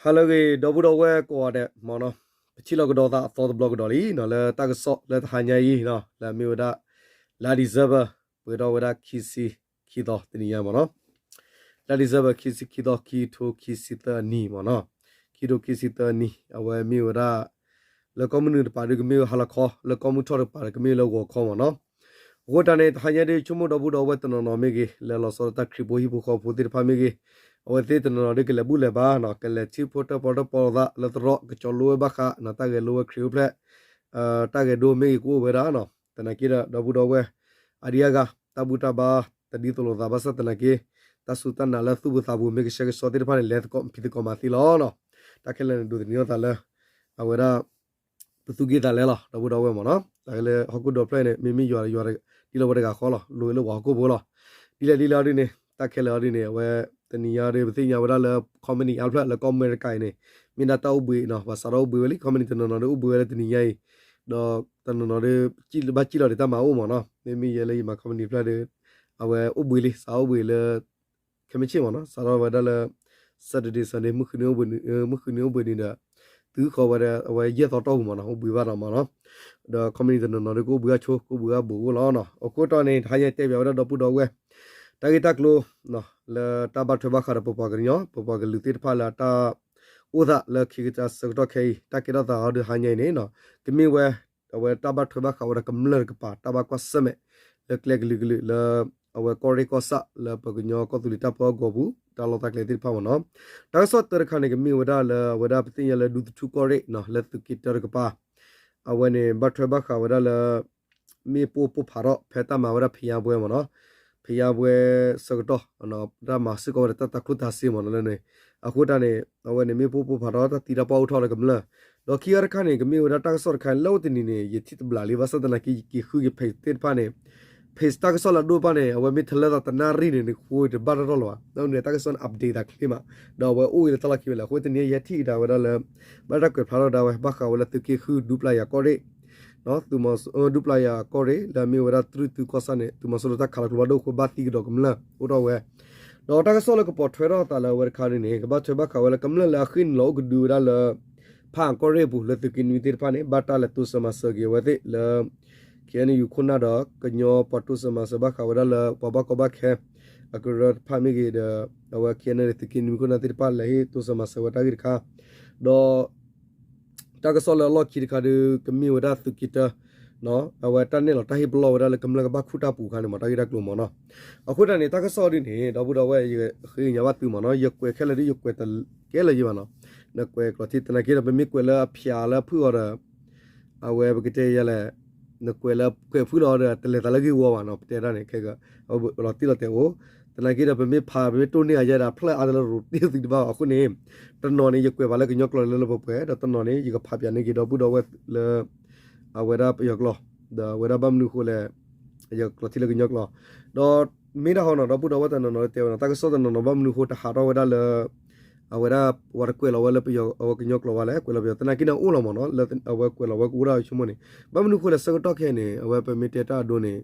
ဟါလၢအဂ့ၤ ဒီပုၢ်ဒီဝဲၢ်ကိးဂၤဒဲးမ့ၢ်နီၤ, ပထံၣ်လိာ်ကဒီးသးအသီတဘျီကဒီးလံနီၤ လၢတၢ်ကစီၣ်လၢတဟါညါအံၤနီၤ လၢအမ့ၢ်ဝဲဒၣ် လါ December ပှဲၤထီၣ်ဝဲဒၣ် ခံဆံခံသီတနံၤညါမ့ၢ်နီၤ, လါ December ခံဆံခံသီ ခံကထိခံဆံသၢအနံၤမ့ၢ်နီၤ, ခံကထိခံဆံသၢအနံၤ အဝဲမ့ၢ်ဝဲဒၣ် လၢကီၢ်မုၢ်နုာ်တပၤဒုး ကမ့ၢ်ဝဲဟါလီၤခီ, လၢကီၢ်မုၢ်ထီၣ်တပၤဒီး ကမ့ၢ်လၢဂီၤခီမ့ၢ်နီၤ. အဃိတၢ်န့ၣ် တဟါညါဒုး ဆိကမိၣ်ဒီပုၢ်ဒီဝဲၢ်တနီၤနီၤမ့ၢ်ဂ့ၤ, လၢလီၤဆီဒၣ်တၢ်ခရံာ်ဖိဟံၣ်ဖိဃီဖိသ့ၣ်တဖၣ်မ့ၢ်ဂ့ၤ, အဝဲသ့ၣ်တနီၤနီၤဒုး ကလဲၤဘူၣ်လဲၤဘါနီၤ, ကလဲၤထံၣ်ဖိတၢၣ်ပီတၢၣ်ပီလိာ်သးလၢသရိာ် ကကၠီလိဝဲဘၣ်ဃးနီၤ, တၢ်ဂဲၤလိဝဲခရံာ်အိၣ်ဖျဲၣ် တၢ်ဂဲၤဒိမ့ၢ်ဂ့ၤ ကအိၣ်ဝဲဒၣ်နီၤ. သနာ်က့ဒီး ဒီပုၢ်ဒီဝဲၢ် အါဒံအါဂၤ တၢ်ဘူၣ်တၢ်ဘါ တဒ်သိးလိာ်သးဘၣ်ဆၣ်သနာ်က့ တၢ်စူၢ်တၢ်နာ်လၢသူၣ်ပူၤသးပူၤ မ့ၢ်ကဆှဲကဆှီသ့ၣ်တဖၣ်န့ၣ် လဲၤသကိးဖံးသကိးမၤသံလီၤနီၤ. တၢ်ခဲလၢာ်န့ၣ် ဒိးသန့ၤအသးလၢ အဝဲဒၣ် ပသူၣ်က့ၣ်သးလဲလီၤ ဒီပုၢ်ဒီဝဲၢ်မ့ၢ်နီၤ. တၢ်ခဲလၢာ်ဟီၣ်ခိၣ်ဒီဖျၢၣ်န့ၣ် မ့မ့ၢ်ယွၤ ယွၤဒ်လီၤဝဲတဂၤဃီလီၤ, လိၤလၢပှၤဟီၣ်ခိၣ်ဖိလီၤ. ဒ်လဲၣ်ဒ်လဲၣ်အီၤဒ်န့ၣ် တၢ်ခဲလၢာ်အီၤဒ်န့ၣ် အဝဲ တနံၤညါဒ် ပသ့ၣ်ညါဝဲဒၣ်လၢ company အါဖျၢၣ်လၢကီၢ်အမဲရကၤအံၤန့ၣ် မ့ၢ်ဒၣ်တၢ်အိၣ်ဘှံးနီၤ, ပှၤစးထီၣ်အိၣ်ဘှံးဝဲလံ company တနီၤနီၤဒ်အိၣ်ဘှံးဝဲလၢတနံၤညါအံၤ, ဒီးတနီၤနီၤဒ် ဘၣ်စံၣ်လီၤဒံးတၢ်မၤအိၣ်မ့ၢ်နီၤ, မ့မ့ၢ်ယဲလၢယမၤ company တဖျၢၣ်ဒီး အဝဲအိၣ်ဘှံးလံ စးအိၣ်ဘှံးလၢ ခဲမုၢ်ဆ့ၣ်မ့ၢ်နီၤ, စးထီၣ်ဝဲဒၣ်လၢ Saturday Sunday မုၢ်ဃုနံၤအိၣ်ဘှံးနံၤဒီး သုဃီၤဝဲဒီး အဝဲယဲၢ်သီတီၢ်ပူၤမ့ၢ်နီၤ အိၣ်ဘှံးဘၣ်ဒီးမ့ၢ်နီၤ, ဒီး company တနီၤနီၤဒီး ကအိၣ်ဘှံးအါဆိ ကအိၣ်ဘှံးအါဘိးအိၣ်လီၤနီၤ. အဃိတၢ်န့ၣ် တဟါညါတဲပၠးဝဲဒၣ်ဒီပုၢ်ဒီဝဲၢ် တၢ်ဂ့ၢ်တၢ်ကျိၤ လၢတၢ်ဘၣ်ထွဲဘၣ်ဃးဒီးပပှၤကညီ ပပှၤကလုာ်သ့ၣ်တဖၣ်လၢအတၢ်အိၣ်သးလၢခံကတၢၢ်ဆၢကတီၢ်ခဲအံၤ တၢ်ကဲထီၣ်သးအီၤဒုးဟါညါအံၤန့ၣ် ကမ့ၢ်ဝဲ အဝဲတၢ်ဘၣ်ထွဲဘၣ်ဃးဝဲဒီးကမျၢၢ်တကပၤ တၢ်ဘၣ်ကွၢ်ဆၢၣ်မဲာ် လၢကျဲကလုာ်ကလုာ်လၢ အဝဲကီၢ်ရ့ၣ်ကီၢ်ဆၣ်လၢပကညီကီၢ်သူလ့ၤတၢ်ပၢဟီၣ်ကဝီၤပူၤ တၢ်လီၢ်တၢ်ကျဲသ့ၣ်တဖၣ်မ့ၢ်နီၤ. တၢ်ကစီၣ်တၢတခါန့ၣ် ကမ့ၢ်ဝဲဒၣ်လၢအဝဲဒၣ်ပသ့ၣ်ညါလၢဒူသထူကီၢ်ရ့ၣ်နီၤ လၢသုးက့တၢတကပၤ အဝဲန့ၣ် ဘၣ်ထွဲဘၣ်ဃးဝဲဒၣ်လၢ မ့ၣ်ပိၢ်ပိၢ်ဖးထီၣ် ဖဲတၢ်မၤဝဲဒၣ်ဖံးညါဘွဲမ့ၢ်နီၤ, ဖံးညါဘွဲဆၢကတီၢ် တၢ်မၤစ့ၢ်ကီးဝဲဒီးတၢ်တၤကျိၣ်တၤစ့မ့ၢ်နီၤလၢန့ၣ်, အဃိတၢ်န့ၣ် အဝဲန့ၣ်မ့ၣ်ပိၢ်ပိၢ်ဖးထီၣ် တၢ်သံတၢ်ပှၢ်အိၣ်ထီၣ်လၢကမျၢၢ်, ဒီးခံဂၤတခါန့ၣ် ကမ့ၢ်ဝဲဒၣ်တၢ်ကစီၣ်တခါန့ၣ် လၢအိၣ်တနံၤန့ၣ် ယထံၣ်တဘျးလံ ဘၣ်ဆၣ်သနာ်က့ ယက့ၤဃုက့ၤ page သ့ၣ်တဖၣ်န့ၣ် page တၢ်ကစီၣ်လၢအဒိၣ်တဖၣ်န့ၣ် အဝဲမ့ၢ်ထဲလၢသးတနၣ်ရံၣ်န့ၣ် နဃိတဘၣ်တၢ်ထီၣ်လၢၤဘၣ်, ဒီးန့ၣ်တၢ်ကစီၣ်န့ၣ် update သးချ့မး, ဒီးအဝဲအိၣ်ဂ့ၤလၢတၢ်လီၢ်ခံဝဲလၢ အဃိတနံၤယဟဲထံၣ်ကဒါဝဲဒၣ်လၢ ဘၣ်တၢ်ကွဲးဖျါထီၣ်ဒၣ်ဝဲ ဘၣ်ဃးဝဲလၢသုးက့ဃု ဒူပျၢ်ယၤကီၢ်ရ့ၣ် သုးမီၤစိ ဒူပျၢ်ယၤကီၢ်ရ့ၣ် လၢအမ့ၢ်ဝဲဒၣ်တြုၢ်သုးကီၢ်ဆၣ်န့ၣ် သုးမီၤစိရိၤတၢ်ခးလီၤကျိဖးဒိၣ်အဃိ ဘၣ်သံကဒီးကမျၢၢ်အိၣ်ထီၣ်ဝဲ, ဒီးတၢ်ကစီၣ်လၢကပိာ်ထွဲထီၣ်အသးလၢအဝဲတခါန့ၣ်န့ၣ် ကဘၣ်ထွဲဘၣ်ဃးဝဲလၢကမျၢၢ်လၢအဃ့ၢ်နုာ်လီၤအိၣ်ကဒုဝဲဒၣ်လၢ ဖၣ်အၣ်ကီၢ်ရ့ၣ်အပူၤ လၢသုးက့နွံသ့ၣ်တဖၣ်န့ၣ် ဘၣ်တၢ်လဲၤတိစၢၤမၤစၢၤက့ၤအဝဲသ့ၣ်လၢ ခ့ၣ်အဲၣ်ယူၣ် ခိၣ်နၢ်ဒီး ကညီပှၤတိစၢၤမၤစၢၤဘၣ်ဃးဝဲဒၣ်လၢ ပှၤဘၣ်ကီဘၣ်ခဲ အကရၢတဖၣ်မ့ၢ်ဂ့ၤဒီး အဝဲ ခ့ၣ်အဲၣ်ယူၣ် သုးက့နွံခိၣ်နၢ်သ့ၣ်တဖၣ်လဲၤဟ့ၣ်တိစၢၤမၤစၢၤဝဲတၢ်ဂ့ၢ်တခါ, ဒီး တၢ်ကစီၣ်လၢအလီၢ်ခံတခါဒီး ကမ့ၢ်ဝဲဒၣ်သုးက့တၢ အဝဲတၢ်နဲၣ်လီၤတၢ်ဟ့ၣ်ပလီၢ်ဝဲဒၣ်လၢကမျၢၢ်ကဘၣ်ခူၣ်တၢ်ပူၤအခါန့ၣ်မ့ၢ် တၢ်ဂ့ၢ်တၢ်ကျိၤမ့ၢ်နီၤ, အဃိတၢ်န့ၣ် တၢ်ကစီၣ်ဒ်န့ၣ် ဒီပုၢ်ဒီဝဲၢ် ယဃ့ကညးဘၣ်သုမ့ၢ်နီၤ, ယကွဲးခဲလၢာ်ဒ် ယကွဲးတကဲလၢၤယဘၣ်နီၤ, နကွဲးကျိးထံသနာ်က့ဒီး ပမ့ၢ်ကွဲးလၢအဖျါလၢအဖုၣ်အီၤဒီး အဝဲပကတဲယဲလဲၣ်, နကွဲးလၢကွဲးဖုၣ်လီၤဒီး တလဲၤသးလၢဂ့ၢ်ဝီဘၣ်နီၤ, ပတဲဒၣ်န့ၣ် ခဲက လီၤတံၢ်လီၤတဲာ်အိၣ်, သနာ်က့ဒီး ပမ့ၢ်ဖး ပမ့ၢ်တိၢ်န့ၢ်အယဲဒၣ် ဖျၢၣ်အါတလၢရူးတ့ၢ်သုတဘၣ်ဘၣ်အဃိန့ၣ်, တနီၤန့ၣ် ယကွဲးဘၣ်လၢကညီကျိာ်လၢလၢပှဲၤပှဲၤ ဒီးတနီၤန့ၣ် ယကဖးပၠးန့ၢ်က့ၤဒီပုၢ်ဒီဝဲၢ်လၢ အဝဲဒၣ်ပယီၤကျိာ်, ဒီးအဝဲဒၣ်ဘၣ်မနုၤအဃိလဲၣ်, ယကျိးထံလၢကညီကျိာ်, ဒီးမ့ၢ်ဒၣ်ဟီနီၤ ဒီပုၢ်ဒီဝဲၢ်တနီၤနီၤတဲဝဲနီၤ တၢ်ကစီၣ်တနီၤနီၤ ဘၣ်မနုၤအဃိတဟးထီၣ်ဝဲဒၣ်လၢ အဝဲဒၣ်ပှၤတကွဲးလီၤဝဲလၢပယီၤ အဝဲကညီကျိာ်ဘၣ်လဲၣ်, ကွဲးလီၤပယီၤ သနာ်က့န့ၣ်အိၣ်လီၤမ့ၢ်နီၤ, လၢအဝဲကွဲးလီၤဝဲကအိၣ်ဒၣ်ဆိကမိၣ်န့ၣ်, ဘၣ်မနုၤအဃိလဲၣ် ဆၢကတီၢ်ခဲအံၤန့ၣ် အဝဲပမ့ၢ်တဲတၢ်အဒိန့ၣ်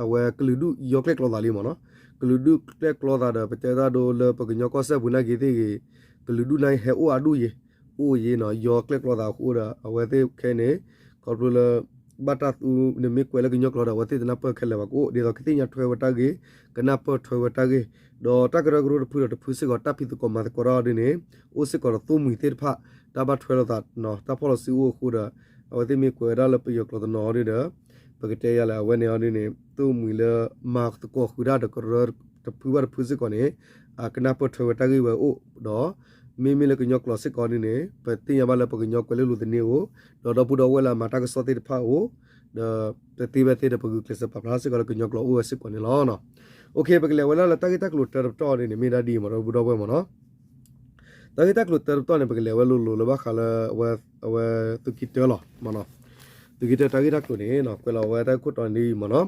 အဝဲကလုာ်ဒူၣ်ယီၤကျဲၣ်ကျီသးလံမ့ၢ်နီၤ, ကလုာ်ဒူၣ်ကျဲၣ်ကျီသးဒီး ပတဲတၢ်ဒိလၢပကညီကီၢ်စဲၣ်ပူၤနာ်က့သ့ၣ်ဂ့ၤ, ကလုာ်ဒူၣ်နာ်က့ဟဲအိၣ်အါဒူၣ်ယံၤ, အိၣ်ယံၤနီၤ, ယီၤကျဲၣ်ကျီသးအဃိဒီး အဝဲသ့ၣ်ခဲအံၤန့ၣ် ခီဖျိလၢ ဘၣ်တၢ်သူ နမ့ၢ်ကွဲးလၢကညီကျိာ်ဒီး အဝဲသ့ၣ်တနၢ်ပၢၢ်ခဲလၢာ်ဘၣ်ကအိၣ်, ဒ်သိးကသ့ၣ်ညါထွဲဝဲတၢ်ဂ့ၢ်, ကနၢ်ပၢၢ်ထွဲဝဲတၢ်ဂ့ၢ်, ဒီးတၢ်ကရၢကရိတဖုဒီးတဖုစ့ၢ်ကီး တၢ်ဖံးသကိးမၤသကိးတၢ်အီၤဒ်န့ၣ် အိၣ်စ့ၢ်ကီးဒီးသိၣ်မှံၤသ့ၣ်တဖၣ် တၢ်ဘၣ်ထွဲလိာ်သးနီၤ, တၢ်ဖီၣ်လိာ်စုအိၣ်အဃိဒီး အဝဲသ့ၣ်မ့ၢ်ကွဲးဝဲဒၣ်လၢပယီၤကျိာ်တနီၤအီၤဒ်ဒီး ပကတဲယဲလဲၣ် အဝဲန့ၣ်အီၤဒ်န့ၣ် သိၣ်မှံၤလၢမၤသကိးဃုာ်တၢ်ဒီးကရၢတဖုဘၣ်တဖုစ့ၢ်ကီးန့ၣ် အကနၢ်ပၢၢ်ထွဲဝဲတၢ်ဂ့ၢ်ဝဲအိၣ်, ဒီး မ့မ့ၢ်လၢကညီကျိာ်စ့ၢ်ကီးဒ်န့ၣ် ပသ့ၣ်ညါဘၣ်လၢပကညီကွဲးလၢလိၤသန့အိၣ်, ဒီးဒီပုၢ်ဒီဝဲၢ်လၢအမၤတၢ်ကစီၣ်သ့ၣ်တဖၣ်အိၣ်, ဒီးပသ့ဝဲသ့ၣ်ဒီးပဂုာ်ကျဲးစၢးပာ်ဖျါစ့ၢ်ကီးလၢကညီကျိာ်အိၣ်ဝဲစ့ၢ်ကီးန့ၣ်လီၤ. ပကလဲၤဝဲဒၣ်လၢတၢ်ဂ့ၢ်တၢ်ကျိၤတၢတပတီၢ်ဒ်န့ၣ် မ့ၢ်ဒၣ်ဒ်အံၤမ့ၢ်ဒီပုၢ်ဒီဝဲၢ်မ့ၢ်နီၤ, တၢ်ဂ့ၢ်တၢ်ကျိၤတၢတပတီၢ်န့ၣ် ပကလဲၤဝဲလိၤလိၤလၢဘၣ်ဃးလၢ အဝဲသုးက့တၢလီၤမ့ၢ်နီၤ, သုးက့တၢတၢ်ဂ့ၢ်တၢ်ကျိၤန့ၣ် ကွဲးလီၤဝဲတၢ်ခိၣ်တီန့ၣ်ဒ်အံၤမ့ၢ်နီၤ,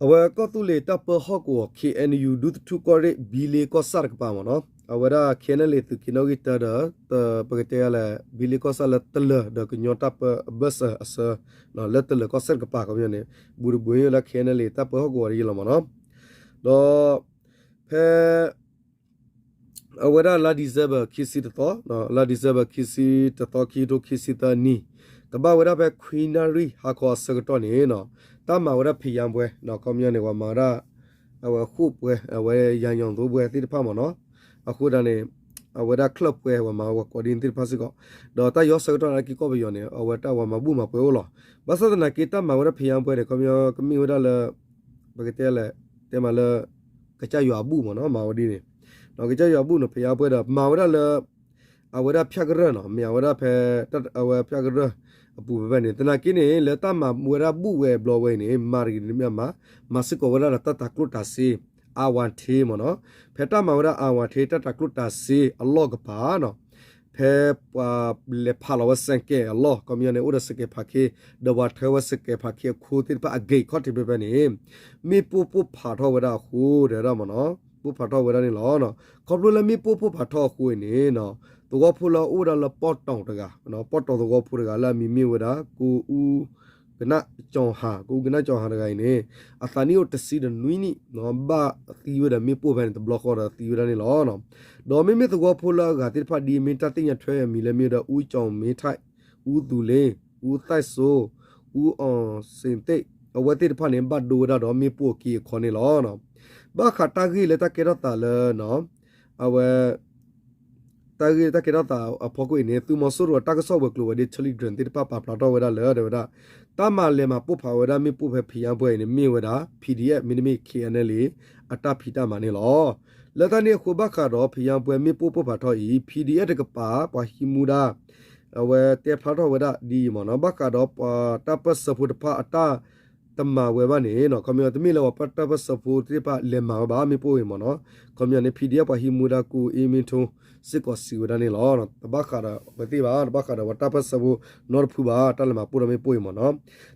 အဝဲကီၢ်သူလ့ၤတၢ်ပၢဟီၣ်ကဝီၤ ခ့ၣ်အဲၣ်ယူၣ် ဒူသထူကီၢ်ရ့ၣ် ဘံလ့ကီၢ်ဆၣ်တကပၤမ့ၢ်နီၤ, အဝဲဒၣ် ခ့ၣ်အဲၣ်ယူၣ် သုးက့နီၣ်ဂံၢ်တၢဒီး ပကတဲယဲလဲၣ် ဘံလ့ကီၢ်ဆၣ်လၢတလၢၤဒီးကညီတၢ်ပၢအဘၢၣ်စၢၤအစၢ လၢတလၢၤကီၢ်ဆၣ်တကပၤခီပညီန့ၣ် ဘူးတဘူးလၢ ခ့ၣ်အဲၣ်ယူၣ် တၢ်ပၢဟီၣ်ကဝီၤတယံၤလီၤမ့ၢ်နီၤ, ဒီး ဖဲ အဝဲဒၣ်လါ December ခံဆံတသီ, လါ December ခံဆံတသီ ခံကထိခံဆံသၢနံၣ်, ကဘၣ်ဝဲဒၣ်ဖဲခွံနၣ်ရံၣ်ဟါခီအဆၢကတီၢ်န့ၣ်, တၢ်မၤဝဲဒၣ်ဖံးယါပွဲ, ခီပညီန့ၣ် ပှၤမၤဝဲဒၣ် အဝဲဃိၣ်ပွဲ အဝဲယၤညီၣ်သိပွဲသ့ၣ်တဖၣ်မ့ၢ်နီၤ, အဃိဒၣ်န့ၣ် အဝဲဒၣ်ချၢၣ်ပွဲ ပှၤမၤဝဲကိးဒ်န့ၣ်သ့ၣ်တဖၣ်စ့ၢ်ကီး, ဒီးတၢ်ယီၤဆၢကတီၢ်န့ၣ်က့ၤကီၢ်ပယီၤန့ၣ် အဝဲတၢ်ပှၤမၤဘူၣ်မၤပွဲအိၣ်လီၤ. ဘၣ်ဆၣ်သနာ်က့ တၢ်မၤဝဲဒၣ်ဖံးယါပွဲန့ၣ် ခီပညီကမ့ၢ်ဝဲဒၣ်လၢ ပကတဲလဲၣ် တဲမးလၢ ကစၢ်ယွၤအဘူၣ်မ့ၢ်နီၤ မၤဝဲဒ်န့ၣ်, ကစၢ်ယွၤအဘူၣ်န့ၣ် ဖံးယါပွဲဒီး မၤဝဲဒၣ်လၢ အဝဲဒၣ်ဖၠၣ်ကရၢၢ်နီၤ, မ့ၢ်အဝဲဒၣ်ဖဲ အဝဲဖၠၣ်ကရၢၢ်အပူၤဖဲဖဲန့ၣ်, သနာ်က့န့ၣ် လၢတၢ်မၤဝဲဒၣ်ဘူၣ်ဝဲဘျီဝဲအံၤန့ၣ် မၤတဂ့ၤတမ့ၢ်မၤ, မၤစ့ၢ်ကီးဝဲဒၣ်ဒီးတၢ်တၤကျိၣ်တၤစ့ အဝၤထ့မ့ၢ်နီၤ, ဖဲတၢ်မၤဝဲဒၣ်အဝၤထ့ တၢ်တၤကျိၣ်တၤစ့အလီၢ်ကပၤနီၤ, ဖဲပှၤလဲၤဖးလီၤဝဲစဲးကဲးအလီၢ် ခီပညီန့ၣ် အိၣ်ဒီးစဲးကဲးဖးခ့, ဒီးပှၤထၢဝဲစဲးကဲးဖးခ့အခိၣ်သ့ၣ်တဖၣ်အဂ့ၢ်ခီၣ်ထံးဖဲဖဲန့ၣ် မ့ၣ်ပိၢ်ပိၢ်ဖးထီၣ်ဝဲဒၣ်အဃိ တဲဝဲဒၣ်မ့ၢ်နီၤ, ပိၢ်ဖးထီၣ်ဝဲဒၣ်န့ၣ်လီၤ. ခီဖျိလၢမ့ၣ်ပိၢ်ပိၢ်ဖးထီၣ်အဃိအံၤန့ၣ် သဝီဖိလၢအအိၣ်ဝဲဒၣ်လၢပီၣ်တီၣ်တဂၤ, ပီၣ်တီၣ်သဝီဖိတဂၤလၢအမံၤမ့ၢ်ဝဲဒၣ် ကအိကနၣ်ကၠီၤဟၣ်, ကအိကနၣ်ကၠီၤဟၣ်တဂၤအံၤန့ၣ် အသးနံၣ်အိၣ်တဆံဒီးနွံနံၣ်, ဘၣ်သံဝဲဒီးမ့ၣ်ပိၢ်ဖဲန့ၣ်တဘျီဃီဒီးသံဝဲဒၣ်န့ၣ်လီၤ. ဒီးမ့မ့ၢ်သဝီဖိလၢအဂၤသ့ၣ်တဖၣ်ဒ်အမ့ၢ်တၢ်သ့ၣ်ညါထွဲအမံၤလၢမ့ၢ်ဝဲဒၣ် အူကၠီၤမ့ထၣ်, အူသူလ့, အူသၣ်စိ, အူအီၣ်စ့သ့ၣ်, အဝဲသ့ၣ်တဖၣ်န့ၣ် ဘၣ်ဒိဝဲဒၣ်ဒီးမ့ၣ်ပိၢ်အက့အခီန့ၣ်လီၤ. ဘၣ်ဃးတၢ်ဂ့ၢ်လၢတၢ်ကဲထီၣ်သးလၢ အဝဲ တၢ်ဂ့ၢ်တၢ်ကဲထီၣ်သးအဖီခိၣ်အံၤန့ၣ် သုးမီၤစိရိၤအတၢ်ကစီၣ်ဝဲၤကျိၤဝဲၤဒ့ Telegram သ့ၣ်တဖၣ်ပာ်ဖျါထီၣ်ဝဲဒၣ်လၢ တဲဝဲဒၣ် တၢ်မၤလဲၤမၤပိၢ်ဖးဝဲဒၣ်မ့ၣ်ပိၢ်ဖဲဖံးယါပွဲအံၤန့ၣ် မ့ၢ်ဝဲဒၣ် PDF မ့တမ့ၢ် KNLA အတၢ်ဖံးတၢ်မၤန့ၣ်လီၤ. လၢတၢ်န့ၣ်အဃိဘၣ်ဃးဒီးဖံးယါပွဲမ့ၣ်ပိၢ်ပိၢ်ဖးထီၣ်အံၤ PDF တကပၤ ပှၤဟံးမူဒါ အဝဲတဲဖျါထီၣ်ဝဲဒၣ်ဒ်အံၤမ့ၢ်နီၤ, ဘၣ်ဃးဒီးပှၤတၢ်ပၢၢ်ဆၢဖိတဖၣ်အတၢ်တမၤဝဲဘၣ်န့ၣ် ခီပညီတမ့ၢ်လၢပှၤတၢ်ပၢၢ်ဆၢဖိသ့ၣ်တဖၣ်လဲၤမၤဝဲဘၣ် မ့ၣ်ပိၢ်အံၤမ့ၢ်နီၤ, ခီပညီန့ၣ် PDF ပှၤဟံးမူဒါကိးအ့မ့ထိ စ့ၢ်ကီးစံးဝဲဒၣ်န့ၣ်လီၤ. တဘၣ်ဃးဒီးအဝဲသ့ၣ်ဘၣ်, တဘၣ်ဃးဒီးပှၤတၢ်ပၢၢ်ဆၢဖိနီတဖုဘၣ် တၢ်လဲၤမၤပိၢ်ဒီးမ့ၣ်ပိၢ်အံၤမ့ၢ်နီၤ.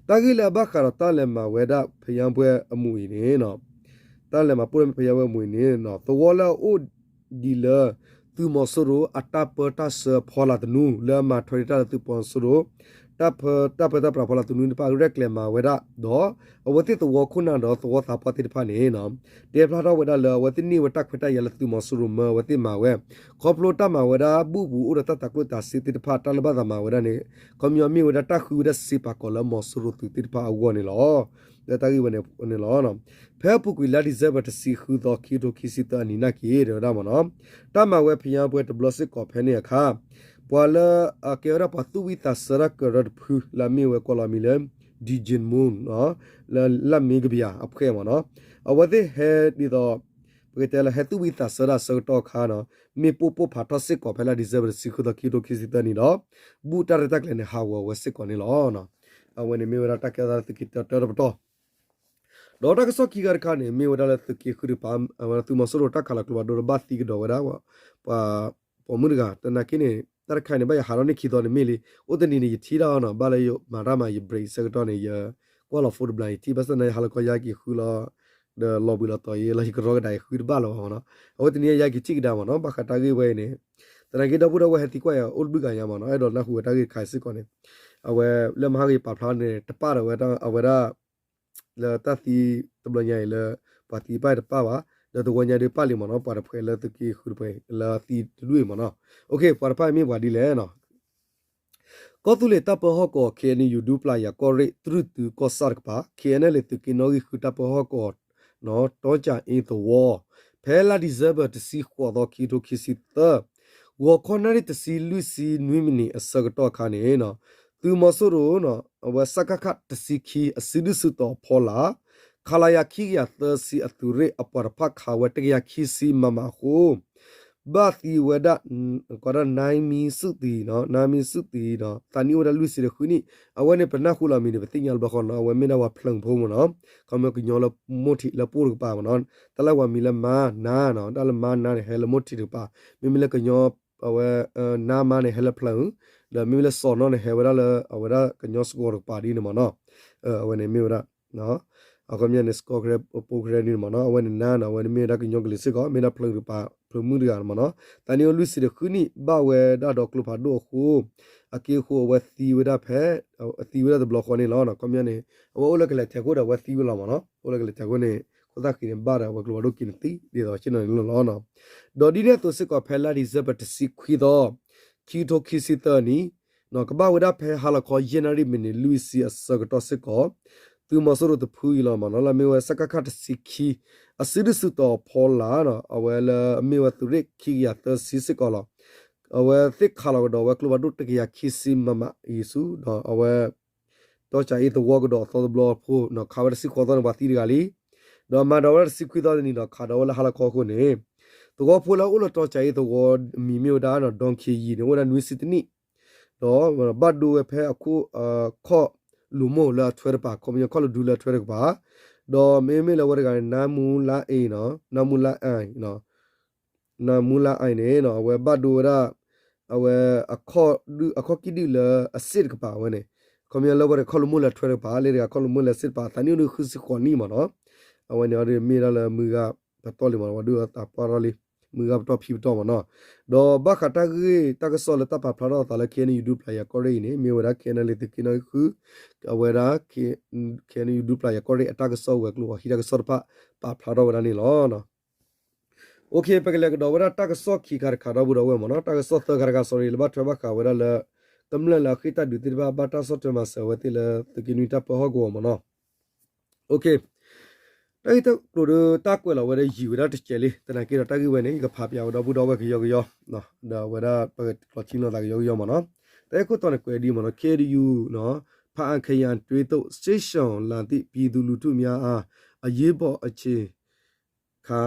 တၢ်ဂ့ၢ်လၢအဘၣ်ဃးဒီးတၢ်လဲၤမၤဝဲဒၣ်ဖံးယါပွဲအမူးအံၤန့ၣ် တၢ်လဲၤမၤပိၢ်ဒီးဖံးယါပွဲအမူးအံၤန့ၣ် သဝီလၢအအိၣ်ဒံးလၢ သုးမီၤစိရိၤအတၢ်ပၢတၢ်ဆှၢအဖီလာ်သနူ လၢအမၤထွဲဒၣ်တၢ်လၢသုးမီၤစိရိၤ တၢ်ပၢတၢ်ပြးဖီလာ်သနူတဖၣ်ရဲၣ်ကျဲၤမၤဝဲဒၣ်ဒီး အဝဲသ့ၣ်သဝီခိၣ်နၢ်ဒီးသဝီသးပှၢ်သ့ၣ်တဖၣ်န့ၣ် တဲဖျါထီၣ်ဝဲဒၣ်လၢ အဝဲသ့ၣ်န့ၢ်ဝဲတၢ်ခွဲးတၢ်ယာ်လၢသုးမီၤစိရိၤမၢအဝဲသ့ၣ်မၤဝဲ ခီဖျိတၢ်မၤဝဲဒၣ်ဘူၣ်ပူၤအိၣ်ဒီးတၢ်တၤကျိၣ်တၤစ့သ့ၣ်တဖၣ် တၢ်လၢဘၣ်သးမၤဝဲဒၣ်န့ၣ် ခီပညီမ့ၢ်ဝဲဒၣ်တၢ်ဃုဝဲဒၣ်စ့ပာ်ကီၤလၢမီၤစိရိၤသုးသ့ၣ်တဖၣ်အဂီၢ်န့ၣ်လီၤ. လၢတၢ်ဂ့ၢ်ဝဲန့ၣ်လီၤ. ဖဲအပူၤကွံာ်လါ December တဆံဃုသီ ခံကထိခံဆံသၢအနံၤနာ်က့ၤ တဲဝဲဒၣ်မ့ၢ်နီၤ, တၢ်မၤဝဲဖံးယါပွဲတဘျီစ့ၢ်ကီးဖဲန့ၣ်အခါ ပှၤလၢအကဲဝဲဒၣ်ပှၤသူၣ်ဝံၣ်သးဆၢတၢ်ကရၢတဖု လၢအမ့ၢ်ဝဲကိးလီၤမံၤလၢ Djimon လၢလၢမ့ၢ်ကဘျံးအဖှဲးမ့ၢ်နီၤ, အဝဲသ့ၣ်ဟဲဒ်သိး ပကတဲလၢဟဲသူၣ်ဝံၣ်သးဆၢတၢ်အဆၢကတီၢ်အခါ မ့ၣ်ပိၢ်ပိၢ်ဖးထီၣ်စ့ၢ်ကီးဖဲလါ December တဆံဃုသီ ခံကထိခံဆံသၢနံၤဒီး ဘူၣ်တၢ်ရဲၣ်တၢ်ကျဲၤန့ၣ် ဟးဂီၤဝဲစ့ၢ်ကီးန့ၣ်လီၤ. အဝဲန့ၣ်မ့ၢ်ဝဲဒၣ်တၢ်ကဲထီၣ်သးလၢသုးက့တၢတၢတပတီၢ် ဒီးတၢ်ကစီၣ်ခံခါတခါန့ၣ် မ့ၢ်ဝဲဒၣ်လၢသုးက့ဃုတကပၤ အဝဲသုးမီၤစိရိၤတၢ်ခးလီၤကျိဖးဒိၣ်ဒီးဘၣ်သံကဒီးဝဲဒၣ် ပှၤပိာ်မုၣ်တဂၤ သနာ်က့န့ၣ် တၢ်တခါန့ၣ် ဘၣ်ယဟးထီၣ်န့ၢ်ခံသီန့ၣ်မ့ၢ်လံ, အိၣ်တနံၤန့ၣ် ယထံၣ်တၢ်အီၤနီၤ, ဘၣ်လၢယမၤတၢ်မၤယ break ဆၢကတီၢ်န့ၣ် ယကွၢ်လီၤ phone တဘျီ ယထံၣ် ဘၣ်ဆၣ်သနာ်က့ ယဟးလီၤခီယါက့ၤဃုလီၤ ဒီးလီၤဘှံးလီၤတီၤယဲလီၤ ယကရီကဒါယဃုတဘၣ်လၢၤဘၣ်မ့ၢ်နီၤ, အဝဲတနံၤအံၤယက့ၤထံၣ်ကဒါမ့ၢ်နီၤ, ဘၣ်ဃးတၢ်ဂ့ၢ်ဝဲအံၤန့ၣ် သနာ်က့ဒီပုၢ်ဒီဝဲၢ်ဟဲသံကွၢ်ယၤအိၣ်တဘျုးဂၤညါမ့ၢ်နီၤ, အဲၣ်ဒိးနၢ်ဟူဝဲတၢ်ဂ့ၢ်တခါစ့ၢ်ကီးန့ၣ်, အဝဲလၢမဟါဂ့ၤပာ်ဖျါန့ၣ် တပၣ်ဒီးဝဲဒၣ်အဝဲဒၣ် လၢတၢ်သံတဘျီညါအံၤလၢ ပှၤသံတဖၣ်အံၤတပၣ်ဘၣ်, ဒီးတဂီၤညါဒုးပၣ်လံမ့ၢ်နီၤ, ပှၤတဖုလၢသုးက့ဃုတဖုလၢသံတဒူၣ်အံၤမ့ၢ်နီၤ, ပှၤတဖၣ်အံၤမ့ၢ်ပှၤဒ်လဲၣ်နီၤ ကီၢ်သူလ့ၤတၢ်ပၢဟီၣ်ကဝီၤ KNU ဒူပျၢ်ယၤကီၢ်ရ့ၣ် တြုၢ်တုၤကီၢ်ဆၣ်တကပၤ KNLA သုးက့နီၣ်ဂံၢ်ဃုတၢ်ပၢဟီၣ်ကဝီၤ တီကၠၤအ့သဝီ ဖဲလါ December တဆံဃိးသီ ခံကထိခံဆံသၢ ဂီၤခီနၣ်ရံၣ်တဆံလွံၢ်ဆံနွံမံးနံးအဆၢကတီၢ်အခါန့ၣ် သုးမီၤစိရိၤ အဝဲ စကခ တဆံခံ အစုဒုၣ်စုတီၤအဖီလာ် ခလရ ခံကယၤသၢဆံအသုးရ့ၣ်အပှၤတဖၣ်ခးဝဲ တကယၤခံဆံ မမ အဃိ ဘၣ်သံဝဲဒၣ် ကီးဒၣ် နါမံဆူၣ်သံ နါမံဆူၣ်သံ သးနံၣ်အိၣ်ဝဲဒၣ်လွံၢ်ဆံဒီးဃုနံၣ်, အဝဲန့ၣ်ပနၢ်ဟူလီၤမံၤန့ၣ် ပသ့ၣ်ညါလၢဘျီဃီနီၤ, အဝဲမ့ၢ်ဒၣ်ပှၤဖျၢၣ်ဖိမ့ၢ်နီၤ, ခီပညီကညီလၢမိၢ်ထံးလၢပှိၢ်တကပၤမ့ၢ်နီၤ, တၢ်လၢပှၤမံၤလၢမါနါနီၤ, တၢ်လၢမါနါန့ၣ် ဟဲလၢမိၢ်ထံးတကပၤ, မ့မ့ၢ်လၢကညီ အဝဲ နါမါန့ၣ် ဟဲလၢဖျၢၣ်, ဒီးမ့မ့ၢ်လၢစီၤနီၣ်န့ၣ် ဟဲဝဲဒၣ်လၢ အဝဲဒၣ်ကညီစကီၤတကပၤဒ်န့ၣ်မ့ၢ်နီၤ, အဝဲန့ၣ်မ့ၢ်ဝဲဒၣ် အခီပညီန့ၣ် စကီၤ ကရဲ ပိၢ်ကရၢန့ၣ်မ့ၢ်နီၤ, အဝဲန့ၣ်နါနီၤ, အဝဲန့ၣ်မ့ၢ်ဝဲဒၣ်ကညီကလုာ်စ့ၢ်ကီး, မ့ၢ်ဒၣ်ဖျၢၣ်တကပၤ ဖျၢၣ်မုၣ်တဂၤမ့ၢ်နီၤ, သးနံၣ်အိၣ်လွံၢ်ဆံဒီးဃုနံၣ် ဘၣ်ဝဲဒၣ်ဒီးကျိဖးဒိၣ်အဃိ အက့ၢ်အဃိအဝဲသံဝဲဒၣ်ဖဲ သံဝဲဒၣ်တဘျီဃီန့ၣ်လီၤ. ခီပညီန့ၣ် အဝဲအိၣ်လၢကလဲၤထဲးခိၣ်ဒီးအဝဲသံဝဲလီၤမ့ၢ်နီၤ, အိၣ်လၢကလဲၤထဲးခိၣ်န့ၣ် အခိၣ်သၣ်ဃံန့ၣ် ဘၣ်ဒီးအဝဲကျိဖးဒိၣ်က့ၤန့ၣ်သံ ဒ်သိးဆ့ၣ်နီၤန့ၣ်လီၤ. ဒီးဒ်န့ၣ်အသိးစ့ၢ်ကီးဖဲလါဒံၣ်စ့ဘၢၣ်တဆံခွံသီ ခံကထိခံဆံသၢနံၣ် ကဘၣ်ဝဲဒၣ်ဖဲဟါလီၤခီယဲၢ်နၣ်ရံၣ်မံးနံးလွံၢ်ဆံအဆၢကတီၢ်စ့ၢ်ကီး သုးမီၤစိရိၤတဖုအံၤလီၤမ့ၢ်နီၤ လၢအမ့ၢ်ဝဲ စကခ တဆံခံ အစုဒုးစုတီၤအဖီလာ် အဝဲလၢအမ့ၢ်ဝဲသုးရ့ၣ်ခံကယၤသၢဆံစ့ၢ်ကီးလီၤ. အဝဲသ့ၣ်ခးလီၤကဒီးဝဲကျိဖးဒိၣ်တကယၤခံဆံ မမ အံၤဆူ ဒီးအဝဲ တီကၠၤအ့သဝီကဒီးအသီတဘျီဖိ ခးဝဲတဆံဃိးသီန့ၣ် ပှၤသံတဂၤလံ. ဒီးမၤဒီးဝဲဒၣ်တဆံခွံသီတနံၣ်ဒီး ခးဒီးဝဲလၢဟါလီၤခီအဃိန့ၣ် သဝီဖိလၢအအိၣ်လၢတီကၠၤအ့သဝီအမံၤမ့ၢ်ဝဲဒၣ် ဒီၣ်ခ့ယံၤန့ၣ် အိၣ်ဝဲဒၣ်နွံဆံတနံၣ် ဒီးဘၣ်ဒိဝဲဖဲအခိၣ် အခီၣ်လိာ်မိၢ်လၢအထွဲတကပၤ ခီပညီခီၣ်လိာ်ဒူလၢအထွဲတကပၤ ဒီးမ့မ့ၢ်လၢဝဲတဂၤန့ၣ် နါမူလါအ့ နါမူလါအ့ နါမူလါအ့န့ၣ် အဝဲဘၣ်ဒိဝဲဒၣ် အဝဲ အခီၣ်ကံၣ်ဒုၣ်လၢအစ့ၣ်တကပၤဝဲန့ၣ် ခီပညီလၢဝဲတခီၣ်လိာ်မိၢ်လၢအထွဲတကပၤ လၢတဂၤခီၣ်လိာ်မိၢ်လၢအစ့ၣ်တကပၤ အသးနံၣ်အိၣ်ဒံးဃုဆံဃိးနံၣ်မ့ၢ်နီၤ အဝဲန့ၣ်အဒိမ့ၢ်ဒၣ်လၢမုၢ်ဂၤပတီၢ်လံမ့ၢ်နီၤ ပှၤဒုးအသးပှၢ်ထီၣ်လံ မုၢ်ဂၤပတီၢ်ဖံးပတီၢ်မ့ၢ်နီၤ ဒီးဘၣ်ဃးတၢ်ဂ့ၢ်တၢ်ကစီၣ်လၢတၢ်ပာ်ဖျါထီၣ်အသးလၢ ခ့ၣ်အဲၣ်ယူၣ် ဒူပျၤယၤကီၢ်ရ့ၣ်အံၤန့ၣ် မ့ၢ်ဝဲဒၣ် ခ့ၣ်အဲၣ်ယူၣ် သုးက့နီၣ်ဂံၢ်ဃု အဝဲဒၣ် ခ့ၣ်အဲၣ်ယူၣ် ဒူပျၤယၤကီၢ်ရ့ၣ်အတၢ်ကစီၣ်ဝဲၤကျိၤအဟံးတၢ်ကစီၣ်တဖၣ် ပာ်ဖျါထီၣ်ဝဲဒၣ်န့ၣ်လီၤ. ပကလဲၤကဒီးဝဲဒၣ်တၢ်ကစီၣ်ခံခါတခါဒီပုၢ်ဒီဝဲၢ်မ့ၢ်နီၤ တၢ်ကစီၣ်သၢခါတခါ sorry လၢဘၣ်ထွဲဘၣ်ဃးဝဲဒၣ်လၢ ကမျၢၢ်လၢအဃ့ၢ်တၢ်ဒုးသ့ၣ်တဖၣ် ဘၣ်တၢ်ဆီၣ်ထွဲမၤစၢၤဝဲသ့ၣ်လၢသုးက့နွံတၢ်ပၢဟီၣ်ကဝီၤမ့ၢ်နီၤ တၢ်ဂ့ၢ်တၢ်ကျိၤဒီးတၢ်ကွဲးလီၤဝဲဒၣ်ယံာ်ဝဲဒၣ်တစဲးလံ သနာ်က့ဒီးတၢ်ဂ့ၢ်ဝဲန့ၣ် ယကဖးပၠးဝဲဒီပုၢ်ဒီဝဲၢ်ကယီကယီ ဒီးအဝဲဒၣ်ပကကျီၤထံနီၤသးကယီကယီမ့ၢ်နီၤ တၢ်ဂ့ၢ်ခိၣ်တီန့ၣ်ကွဲးဒ်မ့ၢ်နီၤ ခ့ၣ်အဲၣ်ယူၣ် ဖၣ်အၣ်ခ့ယၤတွ့သိး စစ်ရှောင်လာသည့် ပြည်သူလူထုများအား အရေးပေါ်အချိန်အခါ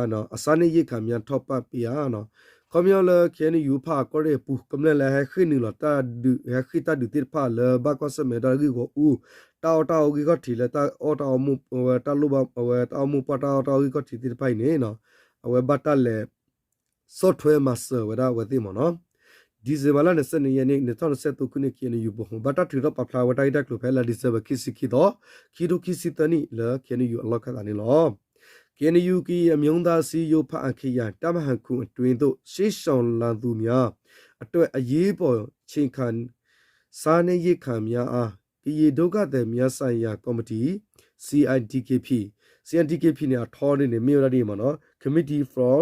စားနပ်ရိက္ခာများ ထောက်ပံ့ပေးရန် ခီပညီလၢ ခ့ၣ်အဲၣ်ယူၣ် ဖၣ်အၣ်ကီၢ်ရ့ၣ်အပူၤ ကမျၢၢ်လၢဟဲဃ့ၢ်နုာ်လီၤတၢ်ဒုး ဟဲဃ့ၢ်တၢ်ဒုးသ့ၣ်တဖၣ်လၢဘၣ်ကွၢ်ဆၢၣ်မဲာ်တၢ်ဂ့ၢ်ဂီၢ်အူ တၢ်အီၣ်တၢ်အီဂံၢ်ခီၣ်ထံးလၢတၢ်အီၣ်တၢ်အီမိၢ် အဝဲတၢ်လိၣ်ဘၣ် အဝဲတၢ်အီၣ်မိၢ်ပှၢ်တၢ်အီၣ်တၢ်အီဂံၢ်ခီၣ်ထံးသ့ၣ်တဖၣ်အံၤန့ၣ် အဝဲဘၣ်တၢ်လဲၤ ဆီၣ်ထွဲမၤစၢၤဝဲဒၣ်အဝဲသ့ၣ်မ့ၢ်နီၤ ဒံၣ်စ့ဘၢၣ်လါ နှစ်ဆယ့်နှစ်ရက်နေ့ နှစ်ထောင့်နှစ်ဆယ့်သုံးခုနှစ် ခ့ၣ်အဲၣ်ယူၣ် ဗဟို ဘၣ်တၢ်ထုးထီၣ်ပာ်ဖျါဝဲတၢ်ဂ့ၢ်တၢ်ကျိၤဖဲလါဒံၣ်စ့ဘၢၣ် ခံဆံခံသီ ခံထိခံဆံသၢနံၣ်လၢ ခ့ၣ်အဲၣ်ယူၣ် အလီၢ်ခၢၣ်သးန့ၣ်လီၤ. ခ့ၣ်အဲၣ်ယူၣ် ကရင်အမျိုးသားအစည်းအရုံး ဖၣ်အၣ်ခ့ယၤ တပ်မဟာခုနစ် အတွင်းသို့ စစ်ရှောင်လာသူများအတွက် အရေးပေါ် ချိန်ခါ စားနပ်ရိက္ခာများအား ကရင်ဒုက္ခသည်များဆိုင်ရာကော်မတီ CIDKP CIDKP န့ၣ် အထီဒ်န့ၣ် မ့ၢ်ဝဲဒၣ်ဒ်မ့ၢ်နီၤ Committee for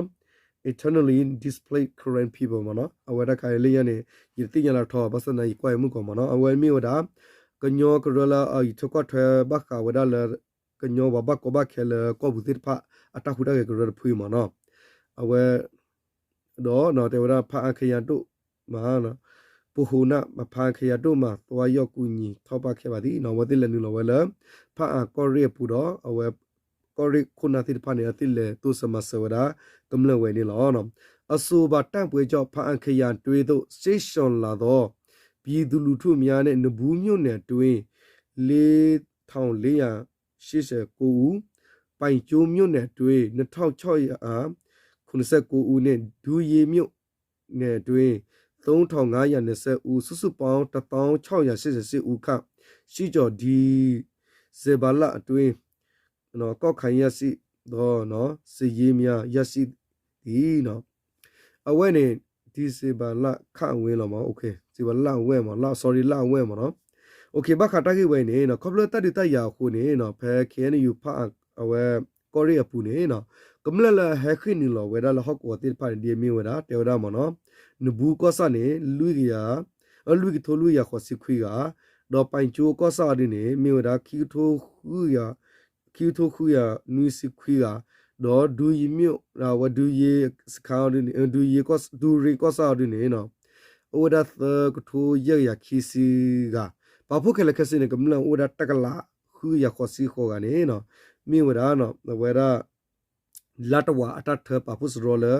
Internally Displaced Karen People မ့ၢ်နီၤ အဝဲတၢ်ခါလၢညါန့ၣ် ယတသ့ၣ်ညါလၢအထီ ဘၣ်ဆၣ်သနာ်က့ ယကွၢ်အံၤမုၢ်ကီၢ်မ့ၢ်နီၤ အဝဲမ့ၢ်ဝဲဒၣ် ကညီကရၢလၢအအံးထွဲကွၢ်ထွဲဘၣ်ဃးဝဲဒၣ်လၢ ကညီပှၤဘၣ်ကီဘၣ်ခဲလၢကီၢ်ပူၤသ့ၣ်တဖၣ် အတၢ်ဟူးတၢ်ဂဲၤကရၢတဖုအံၤမ့ၢ်နီၤ အဝဲ ဒီးတဲဝဲဒၣ် ဖၣ်အၣ်ခ့ယၤဒိၣ်မး ပဟိးနၢ် ဖၣ်အၣ်ခ့ယၤဒိၣ်မး သွားရောက်ကူညီထောက်ပံ့ခဲ့ပါသည် အဝဲသ့ၣ်လဲၤနုာ်လီၤဝဲလၢ ဖၣ်အၣ်ကီၢ်ရ့ၣ်အပူၤဒီး အဝဲ ကီၢ်ရ့ၣ်ခိၣ်နၢ်သ့ၣ်တဖၣ်န့ၣ် အဝဲသ့ၣ်လဲၤတိစၢၤမၤစၢၤဝဲဒၣ် ကမျၢၢ်ဝဲန့ၣ်လီၤ. အဆိုပါ တိုက်ပွဲကြောင့် ဖၣ်အၣ်ခ့ယၤတွ့သို့ စစ်ရှောင်လာသော ပြည်သူလူထုများနှင့် နဘူးမြို့နယ်အတွင်း လေးထောင်လေးရာရှစ်ဆယ့်ကိုးဦး၊ ပၢင်ကၠိမြို့နယ်အတွင်း နှစ်ထောင်ခြောက်ရာခုနစ်ဆယ့်ကိုးဦးနှင့် ဒူးရေးမြို့နယ်အတွင်း သုံးထောင်ငါးရာနှစ်ဆယ့်ဦး စုစုပေါင်း တစ်သောင်းခြောက်ရာရှစ်ဆယ့်ရှစ်ဦးခန့် ရှစ်ကျော် ဒီဇင်ဘာလအတွင်း ကောက်ခံရရှိသော စာရင်းများ ရရှိသည် အဝဲန့ၣ် ဒံၣ်စ့ဘၢၣ်လါခၣ်အဝဲလီၤမး ဒံၣ်စ့ဘၢၣ်လါအဝဲမး လါ sorry လါအဝဲမးနီၤ ဘၣ်ဃးတၢ်ဂ့ၢ်ဝဲအံၤန့ၣ် ခီဖျိတၢ်ဒုးတၢ်ယၤအဃိန့ၣ် ဖဲ ခ့ၣ်အဲၣ်ယူၣ် ဖၣ်အၣ် အဝဲ ကီၢ်ရ့ၣ်အပူၤန့ၣ် ကမျၢၢ်လၢအဟဲဃ့ၢ်နုာ်လီၤဝဲဒၣ်လၢဟီၣ်ကဝီၤသ့ၣ်တဖၣ်န့ၣ် ဒ်အမ့ၢ်ဝဲဒၣ် တဲဝဲဒၣ်မးနီၤ နဘူးကီၢ်ဆၣ်န့ၣ် လွံၢ်ကယၤ လွံၢ်ကထိလွံၢ်ကယၤဃိးဆံခွံဂၤ ဒီးပၢင်ကၠိကီၢ်ဆၣ်အီၤဒ်န့ၣ် မ့ၢ်ဝဲဒၣ် ခံကထိဃုကယၤ ခံကထိဃုကယၤနွံဆံခွံဂၤ ဒီးဒူးရေးမြို့ အဝဲဒူးရေးစခန်းအီၤဒ်န့ၣ် ဒူးရေးကီၢ် ဒူးရ့ၣ်ကီၢ်ဆၣ်အီၤဒ်န့ၣ် အိၣ်ဝဲဒၣ်သၢကထိယဲၢ်ကယၤခံဆံဂၤ ပာ်ဖှိၣ်ခဲလၢာ်ခဲဆ့န့ၣ် ကမျၢၢ်အိၣ်ဝဲဒၣ်တကလးဃုကယၤဃိးဆံဃိးဂၤန့ၣ် မ့ၢ်ဝဲဒၣ် အဝဲဒၣ် လါတဝာ်အတၢ်ထၢပာ်ဖှိၣ်စရီလၢ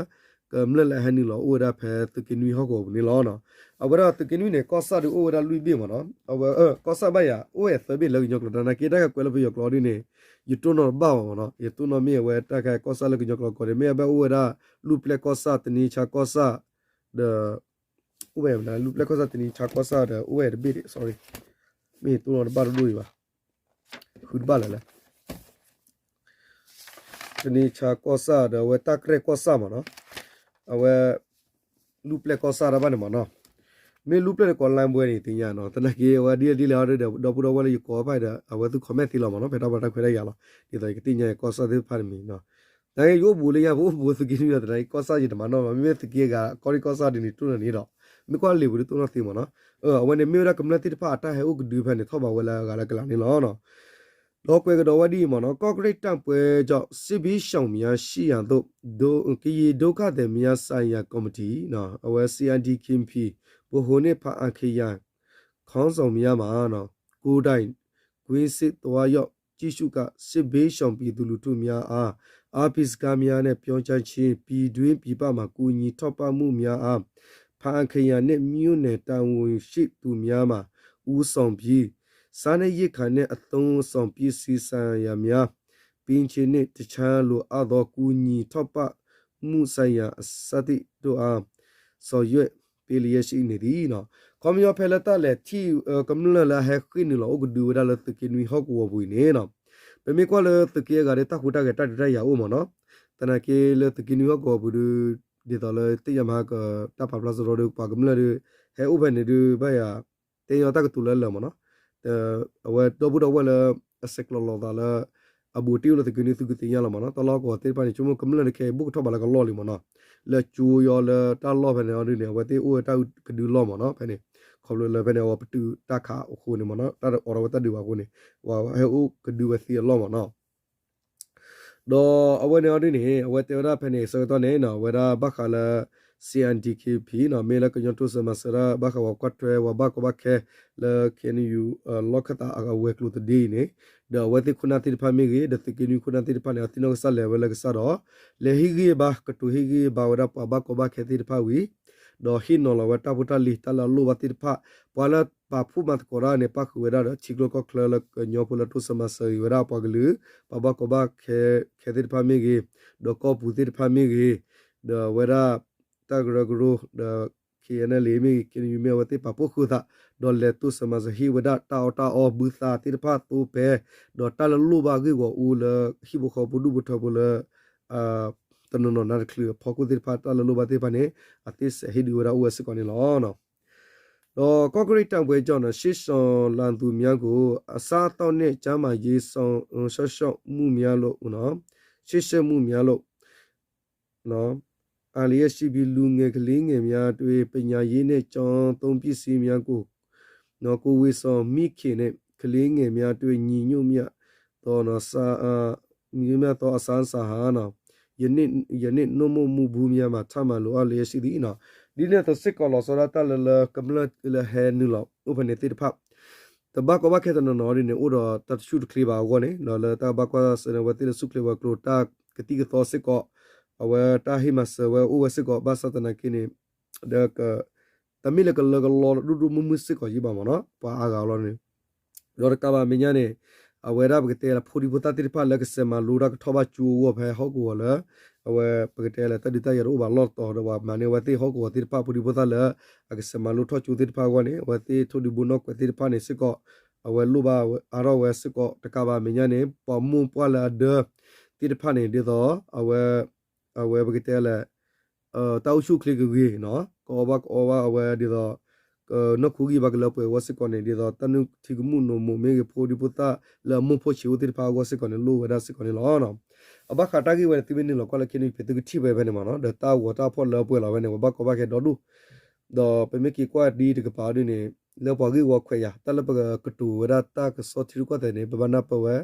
ကမျၢၢ်လၢအဟဲနုာ်လီၤအိၣ်ဝဲဒၣ်ဖဲသုးက့နွံဟီၣ်ကဝီၤပူၤန့ၣ်လီၤ. အဝဲဒၣ်သုးက့နွံန့ၣ် ကီၢ်ဆၣ်ဒုးအိၣ်ဝဲဒၣ်လွံၢ်ဘ့ၣ်မ့ၢ်နီၤ အဝဲ ကီၢ်ဆၣ်ဘၣ်ယၤ အိၣ်ဝဲသၢဘ့ၣ်လၢကညီကျိာ် တနာ်က့ တၢ်ကကွဲးလၢပယီၤကျိာ်ဒ်န့ၣ် ယတိၢ်နီၣ်တဘၣ်ဘၣ်မ့ၢ်နီၤ ယတိၢ်နီၣ်မ့ၢ်အဝဲတၢ်ခါကီၢ်ဆၣ်လၢကညီကျိာ်ကီးန့ၣ် မ့ၢ်အဘၣ်အိၣ်ဝဲဒၣ် လူၢ်ပျဲၢ်ကီၢ်ဆၣ် သန့ဆါကီၢ်ဆၣ် ဒီး အိၣ်ဝဲ လူၢ်ပျဲၢ်ကီၢ်ဆၣ် သန့ဆါကီၢ်ဆၣ်ဒီး အိၣ်ဝဲတဘ့ၣ်ဒံး sorry မ့ၢ်တိၢ်နီၣ်တဘၣ်တဒိၣ်အံၤဘၣ် ဃုတဘၣ်လၢၤလဲၣ် သန့ဆါကီၢ်ဆၣ်ဒီးအဝဲတၢ်ကြဲၢ်ကီၢ်ဆၣ်မ့ၢ်နီၤ အဝဲ လူၢ်ပျဲၢ်ကီၢ်ဆၣ်တၢ်ဘၣ်န့ၣ်မ့ၢ်နီၤ မ့ၢ်လူပျၢၢ်န့ၣ် ကိးလါဘဲန့ၣ် သ့ၣ်ညါနီၤ. သနာ်က့ အဝဲဒ်လဲၣ်ဒ်လဲၣ်အီၤဒီး ဒီပုၢ်ဒီဝဲၢ်လၢယကိးဖၣ်ဒီး အဝဲသူၣ် comment သ့လီၤမ့ၢ်နီၤ, ဖဲတၢ်ပီတၢ်ခွဲးတၢ်ယာ်လီၤ. ဒ်သိးယကသ့ၣ်ညါကီၢ်ဆၣ်သ့ၣ်တဖၣ်တမံၤနီၤ. သနာ်က့ယအိၣ်ဘူးလၢညါ ပအိၣ်ဘူးသုးက့နွံဒီး သနာ်က့ကီၢ်ဆၣ်ယတမၤနီၣ်ဘၣ်, မ့မ့ၢ်သုးက့အဂၤ ကီၢ်ရ့ၣ်ကီၢ်ဆၣ်ဒ်န့ၣ် တိၢ်နီၣ်န့ၣ်ဒီး မ့ၢ်ကွၢ်လံာ်ပူၤဒ်တိၢ်နီၣ်သ့မ့ၢ်နီၤ. အဝဲန့ၣ်မ့ၢ်ဝဲဒၣ်ကမျၢၢ်သ့ၣ်တဖၣ်အတၢ်ဟဲအိၣ်ကဒုဖဲန့ၣ် ထီၣ်ဘးဝဲလၢအဂၤလၢကလးန့ၣ်လီၤ. ဒီးကွဲးကဒီးဝဲဒ်အံၤမ့ၢ်နီၤ, ကော့ကရိတ်တၢ်ပှဲၤကၠီၣ် စစ်ဘေးရှောင်များရှိရာသို့ ကရင်ဒုက္ခသည်များဆိုင်ရာကော်မတီ အဝဲ ซีแอนด์ทีเคพี ဗဟိုနှင့် ဘားအံခရိုင် ခေါင်းဆောင်များမှ ကိုယ်တိုင် ကွင်းဆင်းသွားရောက်ကြည့်ရှုကာ စစ်ဘေးရှောင်ပြည်သူလူထုများအား အားပေးစကားများနဲ့ ပြောကြားခြင်း၊ ပြည်တွင်းပြည်ပမှ ကူညီထောက်ပံ့မှုများအား ဘားအံခရိုင်နှင့် မြို့နယ်တာဝန်ရှိသူများမှ ဦးဆောင်ပြီး စားနပ်ရိက္ခာနှင့် အသုံးအဆောင်ပစ္စည်းဆိုင်ရာများ ပင်ခြေနှင့် တခြားလိုအပ်သော ကူညီထောက်ပံ့မှုဆိုင်ရာ အဆင့်သည့်တို့အား ဆောင်ရွက်ပေးလျက်ရှိနေသည်နီၤ. ခီပညီဖဲလၢတၢ်လဲၤထံၣ် ကမျၢၢ်လၢအဟဲဃ့ၢ်နုာ်လီၤအိၣ်ကဒုဝဲဒၣ်လၢသုးက့နွံဟီၣ်ကဝီၤပူၤအံၤန့ၣ်နီၤ, ပမ့ၢ်ကွၢ်လၢသုးက့အဂၤဒီး တၢ်ဟူးတၢ်ဂဲၤတၢ်ဒုးတၢ်ယၤအိၣ်မ့ၢ်နီၤ. သနာ်က့လၢသုးက့နွံဟီၣ်ကဝီၤပူၤဒီး ဒ်သိးလၢသ့ၣ်ညါမဟါက တၢ်ပာ်ဖျါစရီဒီး ပှၤကမျၢၢ်ဒီး ဟဲအိၣ်ဖဲန့ၣ်ဒီး ဘၣ်ယၤ တဲညီတၢ်ကတိၤလၢလၢာ်မ့ၢ်နီၤ. အဝဲဒီပုၢ်ဒီဝဲၢ်လၢ အဆဲးကျိးလိာ်သးလၢ အဘူးတံၢ်အိၣ်လၢသုးက့နွံ သုကသ့ၣ်ညါလီၤမ့ၢ်နီၤ. တၢ်လီၢ်ကဝီၤသ့ၣ်တဖၣ်န့ၣ် ဆိကမိၣ်ကမျၢၢ်တခဲအံၤ ဘူးကထီၣ်ဘးလၢကလီၢ်လံမ့ၢ်နီၤ. လၢကၠိယီလၢတၢ်လီၢ်ဖဲန့ၣ်အီၤဒ်န့ၣ် အဝဲသ့ၣ်အိၣ်ဝဲတၢ်ကဒုလီၢ်မ့ၢ်နီၤ ဖဲန့ၣ်. ခီဖျိလၢဖဲန့ၣ် အဝဲပတုာ်တၢ်ခးအဃိန့ၣ်မ့ၢ်နီၤ, တၢ်အိးထီၣ်ဝဲတၢ်ဒုးဘၣ်အဃိန့ၣ် ပှၤဟဲအိၣ်ကဒုဝဲသ့အလီၢ်မ့ၢ်နီၤ. ဒီးအဝဲန့ၣ်အီၤဒ်န့ၣ် အဝဲတဲဝဲဒၣ်ဖဲန့ၣ် ဆၢကတီၢ်န့ၣ် အဝဲဒၣ်ဘၣ်ဃးလၢ ซีแอนด์ทีเคพีနီၤ မ့ၢ်လၢကညီတိစၢၤမၤစၢၤဒၣ် ဘၣ်ဃးဝဲကွၢ်ထွဲဝဲဘၣ်ကီဘၣ်ခဲလၢ KNU လီၢ်ခၢၣ်သးအဝဲၤကျိၤသဒ့အံၤန့ၣ် ဒီးအဝဲသ့ၣ်ခိၣ်နၢ်သ့ၣ်တဖၣ်မ့ၢ်ဂ့ၤ ဒီးသုးက့နွံခိၣ်နၢ်သ့ၣ်တဖၣ်န့ၣ် အသ့ၣ်နီၣ်ကစၢ်လဲၤဝဲလၢကစၢ်ဒီး လဲၤဟ့ၣ်ဂံၢ်ဘါ ကတိၤဟ့ၣ်ဂံၢ်ဘါဝဲဒၣ်ပှၤဘၣ်ကီဘၣ်ခဲသ့ၣ်တဖၣ်ဝံၤ ဒီးဟ့ၣ်နီၤလီၤဝဲတၢ်ဖိတၢ်လံၤ တၢ်လၢအလိၣ်ဘၣ်သ့ၣ်တဖၣ် ပှၤလၢပာ်ဖှိၣ်မၤသကိးတၢ်န့ၣ် ပၣ်ဃုာ်ဝဲဒၣ်ဒီးထံကျိကီၢ်ချၢလၢကညီဖိလၢတိစၢၤမၤစၢၤဂ့ၤဝဲဒၣ်ပှၤကလုာ် ပှၤဘၣ်ကီဘၣ်ခဲ ခဲသ့ၣ်တဖၣ်မ့ၢ်ဂ့ၤ, ဒီးကီၢ်ပူၤသ့ၣ်တဖၣ်မ့ၢ်ဂ့ၤ, ဒီးအဝဲဒၣ် တၢ်ကရၢကရိ ဒီး KNLA မ့ၢ်ဂ့ၤ KNU မ့ၢ်အဝဲသ့ၣ်ပာ်ဖှိၣ်ဃုာ်သး ဒီးလဲၤတိစၢၤမၤစၢၤဟ့ၣ်ဝဲဒၣ်တၢ်အီၣ်တၢ်အီ ဘုသးသ့ၣ်တဖၣ်သိပၢၤ, ဒီးတၢ်လၢလိၣ်ဘၣ်ဂ့ၢ်ဂီၢ်အူလၢဟံၣ်ဖိဃီဖိဒူၣ်ဖိထၢဖိလၢ တနီၤနီၤနါတချုးအဖီခိၣ်သ့ၣ်တဖၣ် တၢ်လၢလိၣ်ဘၣ်သ့ၣ်တဖၣ်န့ၣ် အသ့ၣ်စဲးဟ့ၣ်ဒုးဝဲဒၣ်အိၣ်ဝဲစ့ၢ်ကီးန့ၣ်လီၤ. ဒီးကော့ကရိတ်တၢ်ပှဲၤကၠီၣ်နီၤ စစ်ရှောင်လာသူများကို အစားအသောက်နဲ့ ကျန်းမာရေးစောင့်ရှောက်မှုများလို့ စောင့်ရှောက်မှုများလို့ အားလျက်ရှိပြီး လူငယ်ကလေးငယ်များအတွက် ပညာရေးနဲ့ ကျောင်းသုံးပစ္စည်းများကို ကိုယ်ဝန်ဆောင်မိခင်နဲ့ ကလေးငယ်များအတွက် ညီညွတ်မျှသော ညီညွတ်မျှသော အစားအစာဟာ ယနေ့ ယနေ့ နှုတ်မုန့်မူဘူးများမှာ ထပ်မံလိုအပ်လျက်ရှိသည်နီၤ. ဒ်န့ၣ်အသိးစ့ၢ်ကီးလီၤဆီဒၣ်တၢ်လၢ လၢကမျၢၢ်လၢဟဲနုာ်လီၤအိၣ်ဖဲန့ၣ်သ့ၣ်တဖၣ် တဘၣ်ကီဘၣ်ခဲတနီၤနီၤဒ်န့ၣ် အိၣ်ဒီးတၢ်တဆူၣ်တချ့ဘၣ်အဂီၢ်န့ၣ် ဒီးလၢတၢ်ဘၣ်ကွၢ်ဆၢၣ်န့ၣ် အဝဲသ့ၣ်လၢဆူၣ်ချ့ဝဲၤကျိၤ တၢ်ကသံၣ်ကသီစ့ၢ်ကီး အဝဲတၢ်ဟ့ၣ်မၤစၢၤဝဲအိၣ်ဝဲစ့ၢ်ကီး ဘၣ်ဆၣ်သနာ်က့န့ၣ် ဒီး တမ့ၢ်လၢကလၢကလီဒိၣ်ဒိၣ်မုၢ်မုၢ်စ့ၢ်ကီးယံၤဘၣ်မ့ၢ်နီၤ ပှၤအါဂၤအလီၢ်န့ၣ် ဒီးတကးဘၣ်မဲာ်ညါန့ၣ် အဝဲဒၣ်ပကတဲလၢဖိဒံဖိသၣ်သ့ၣ်တဖၣ်လၢကစဲးမၤလိတၢ်ကထီၣ်ဘၣ်ကၠိအဂီၢ်ဖဲဟီၣ်ကဝီၤလၢ အဝဲပကတဲလၢတၢ်ဒုးတၢ်ယၤတအိၣ်ဘၣ်လီၢ်တတီၤဒီးပှၤမၤန့ၢ်အဝဲသ့ၣ်ဟီၣ်ကဝီၤသ့ၣ်တဖၣ် ဖိဒံဖိသၣ်လၢ အကစဲးမၤလိထီၣ်ကၠိသ့ၣ်တဖၣ်အဂီၢ်န့ၣ် အဝဲသ့ၣ်ထိၣ်ဒုးဘိနီၣ်ကွဲးသ့ၣ်တဖၣ်န့ၣ်စ့ၢ်ကီး အဝဲလိၣ်ဘၣ်အါထီၣ်ဝဲစ့ၢ်ကီး တကးဘၣ်မဲာ်ညါန့ၣ် ပှၤမိၢ်ပှၢ်လၢအဒၢသ့ၣ်တဖၣ်န့ၣ် ဒ်သိး အဝဲ အဝဲပကတဲလၢ တၢ်အိၣ်ဆူၣ်အိၣ်ချ့ကဂ့ၤနီၤ ကအီၣ်ဘၣ်ကအီဘၣ်အဝဲဒ်သိး ကနီၢ်ခိဂံၢ်ဘါကလၢပှဲၤအဂီၢ်စ့ၢ်ကီးန့ၣ် ဒ်သိးတၢ်နုၢ်ထံကမူၣ်နီၢ်မိၢ်မ့ၢ်ဂ့ၤ ဖိဒံဖိသၣ်လၢအမိၢ်ဖိဆံးအိၣ်သ့ၣ်တဖၣ်အဂီၢ်စ့ၢ်ကီးန့ၣ် လိၣ်ဝဲဒၣ်စ့ၢ်ကီးန့ၣ်လီၤ. အဘၣ်ဃးတၢ်ဂ့ၢ်ဝဲန့ၣ် သုမ့ၢ်နုာ်လီၤကွၢ်လၢ KNU Page သုကထံၣ်ဝဲဖဲန့ၣ်မ့ၢ်နီၤ ဒီးတၢ်ဂီၤတၢ်ဖီၣ်လၢပှဲၤလီၤဝဲန့ၣ် ပှၤဘၣ်ကီဘၣ်ခဲဒီဒူၣ် ဒီးပမ့ၢ်က့ၤကွၢ်ဒ်တကပၤဒ်န့ၣ် လၢပှၤဂ့ၢ်ဝီခွဲးယာ် တၢ်လၢပကကတိၤဝဲဒၣ်တၢ်ကစီၣ်ထံရူၢ်ကီၢ်သဲးန့ၣ် ပဘၣ်နၢ်ပၢၢ်ဝဲ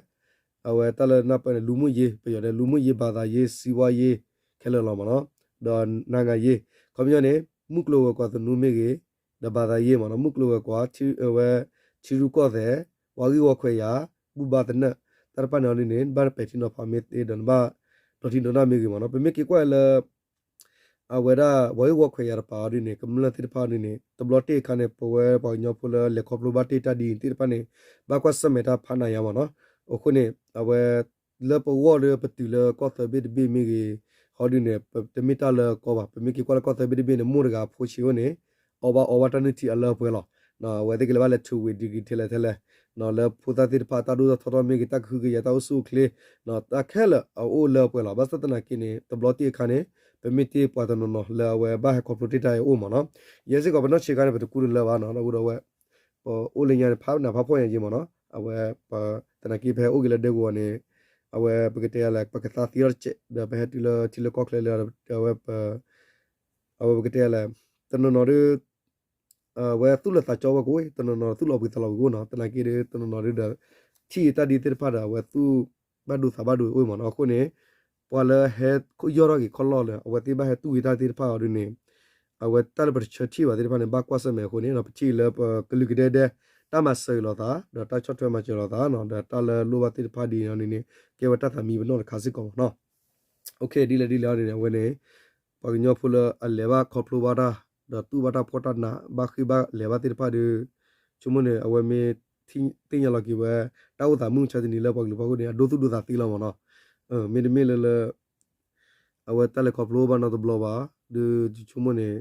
အဝဲတၢ်လၢနၢ်ပၢၢ်န့ၣ် လူမှုရေး ပယီၤန့ၣ် လူမှုရေး ဘာသာရေး စီးပွားရေး ခဲလၢာ်လီၤမ့ၢ်နီၤ ဒီး နိုင်ငံရေး ခီပညီန့ၣ် မုၢ်ကျိၤဝဲၤကွာ်သနူမ့ၢ်ဂ့ၤ ဒီး ဘာသာရေး မ့ၢ်နီၤ မုၢ်ကျိၤဝဲၤကွာ် ထံ အဝဲ ထံရူၢ်ကီၢ်သဲး ပှၤဂ့ၢ်ဝီခွဲးယာ် ဘူၣ်ဘါသနၢၣ် တၢ်တဖၣ်န့ၣ်အီၤဒ်န့ၣ် နဘၣ်ပဲာ်ထံနီၤဖးမ့ၢ်သ့ဒီးနဘၣ် ဒီးထံဒီးနၢ်မ့ၢ်ဂ့ၤမ့ၢ်နီၤ ပမ့ၢ်က့ၤကွၢ်လၢ အဝဲဒၣ် ပှၤဂ့ၢ်ဝီခွဲးယာ်တပၤအီၤဒ်န့ၣ် ကမျၢၢ်သ့ၣ်တဖၣ်အီၤဒ်န့ၣ် တဘျီတ့ၢ်အခါန့ၣ် ပဝဲပှၤကညီဖိလၢလဲၤခီဖျိဘၣ်တ့ၢ်တၢ်ဒ်အံၤသ့ၣ်တဖၣ်န့ၣ် ဘၣ်ကွၢ်ဆၢၣ်မဲာ်တၢ်ဖးနးယါမ့ၢ်နီၤ အဃိန့ၣ် အဝဲ လၢပဂီၢ်ဒီးပတုၤလၢကီၢ်သၢဘ့ၣ်တဘ့ၣ်မ့ၢ်ဂ့ၤ ဟီဒ်န့ၣ် တမ့ၢ်တၢ်လၢကီဘၣ် ပမ့ၢ်က့ၤကွၢ်လၢကီၢ်သၢဘ့ၣ်တဘ့ၣ်န့ၣ် မိၢ်တဂၤအဖိဆံးအိၣ်န့ၣ် အီၣ်ဘၣ်အီဘၣ်တၢ်နုၢ်ထံအလၢအပှဲၤလီၤ အဝဲသ့ၣ်ကလဲၤဘၣ်လဲၤထုးဝံၤ degree ထဲလဲၣ်ထဲလဲၣ် လၢဖိသၣ်သ့ၣ်တဖၣ်တၢ်ဒိၣ်ထီၣ်ထီထီၣ်မ့ၢ်ဂ့ၤ တၢ်ကဟုကယာ်တၢ်အိၣ်ဆူၣ်အိၣ်ချ့ တၢ်ခဲလၢာ်အအိၣ်လၢအပှဲၤလီၤ ဘၣ်ဆၣ်သနာ်က့န့ၣ် တဘျီတ့ၢ်အခါန့ၣ် ပမ့ၢ်တ့ပှၤတနီၤနီၤလၢအဝဲဘၣ်ဟဲခီဖျိတ့ၢ်တၢ်အံၤအိၣ်မ့ၢ်နီၤ, ယဲစ့ၢ်ကီးပနီၢ်ဆံးခါန့ၣ် ပတကူတလၢဘၣ်နီၤ, ဒီပုၢ်ဒီဝဲၢ်, ပအိၣ်လၢညါန့ၣ် ဖးနးဖးဖှီၣ်ညါက့မ့ၢ်နီၤ, အဝဲပ, သနာ်က့ပဟဲအိၣ်က့ၤလၢဒဲကဝီၤန့ၣ်, အဝဲပကတဲလဲၣ် ပကသးသံထီၣ်တစဲး ဒီးပဟဲတုၤလၢထံလၢကီၢ်ချၢလၢ အဝဲပ, အဝဲပကတဲလဲၣ်, တနီၤနီၤဒ် အဝဲသူၣ်လၢသးကၠီဝဲကအိၣ်, တနီၤနီၤသူၣ်လီၤဘှံးသးလီၤဘှံးကအိၣ်နီၤ, သနာ်က့ဒီး တနီၤနီၤဒ်ဒီး ထံၣ်တၢ်ဒ်သ့ၣ်တဖၣ်ဒီး အဝဲသူၣ်ဘၣ်ဒိသးဘၣ်ဒိအံၤအိၣ်မ့ၢ်နီၤ, အဃိန့ၣ် ပှၤလၢဟဲယီၢ်ထီၣ်က့ၤခီၣ်လီၢ်လၢ အဝဲသ့ၣ်ဘၣ်ဟဲတူၢ်ဝံၤတၢ်သ့ၣ်တဖၣ်အီၤဒ်န့ၣ်, အဝဲတၢ်လၢပတဆၢထံၣ်ဘၣ်သ့ၣ်တဖၣ်န့ၣ် ဘၣ်ကွၢ်ဆၢၣ်မဲာ်အဃိန့ၣ် ပထံၣ်လၢပကလုာ်ကဒဲဒဲ တၢ်မၤစၢၤအံၤလိာ်သး ဒီးတၢ်ဆီၣ်ထွဲမၤစၢၤလိာ်သးနီၤ, ဒီးတၢ်လၢလိၣ်ဘၣ်သ့ၣ်တဖၣ်ဒ်န့ၣ်န့ၣ် ကဲဝဲတၢ်သးမံပနီၣ်တခါစ့ၢ်ကီးမ့ၢ်နီၤ. ဒ်လဲၣ်ဒ်လဲၣ်အီၤန့ၣ် အဝဲန့ၣ် ပှၤကညီဖိလၢအလဲၤဘၣ်ခီဖျိဘၣ်တၢ် ဒီးတူၢ်ဘၣ်တၢ်ဖှီၣ်တၢ်နး ဘၣ်ဃ့ၢ်ဘၣ်လဲၤဘၣ်သ့ၣ်တဖၣ်ဒီး ဆိကမိၣ်န့ၣ် အဝဲမ့ၢ်သ့ၣ်ညါလီၤက့ၤဝဲ တၢ်အိၣ်သးမုၢ်မဆါတနံၤလၢပှၤကလုာ်ဖီခိၣ်န့ၣ် အဒိသူၣ်ဒိသးသ့လီၤမ့ၢ်နီၤ, မ့တမ့ၢ်လၢလၢ အဝဲတၢ်လဲၤခီဖျိဘၣ်နီတဘျီဘၣ်, ဒီးယဆိကမိၣ်န့ၣ်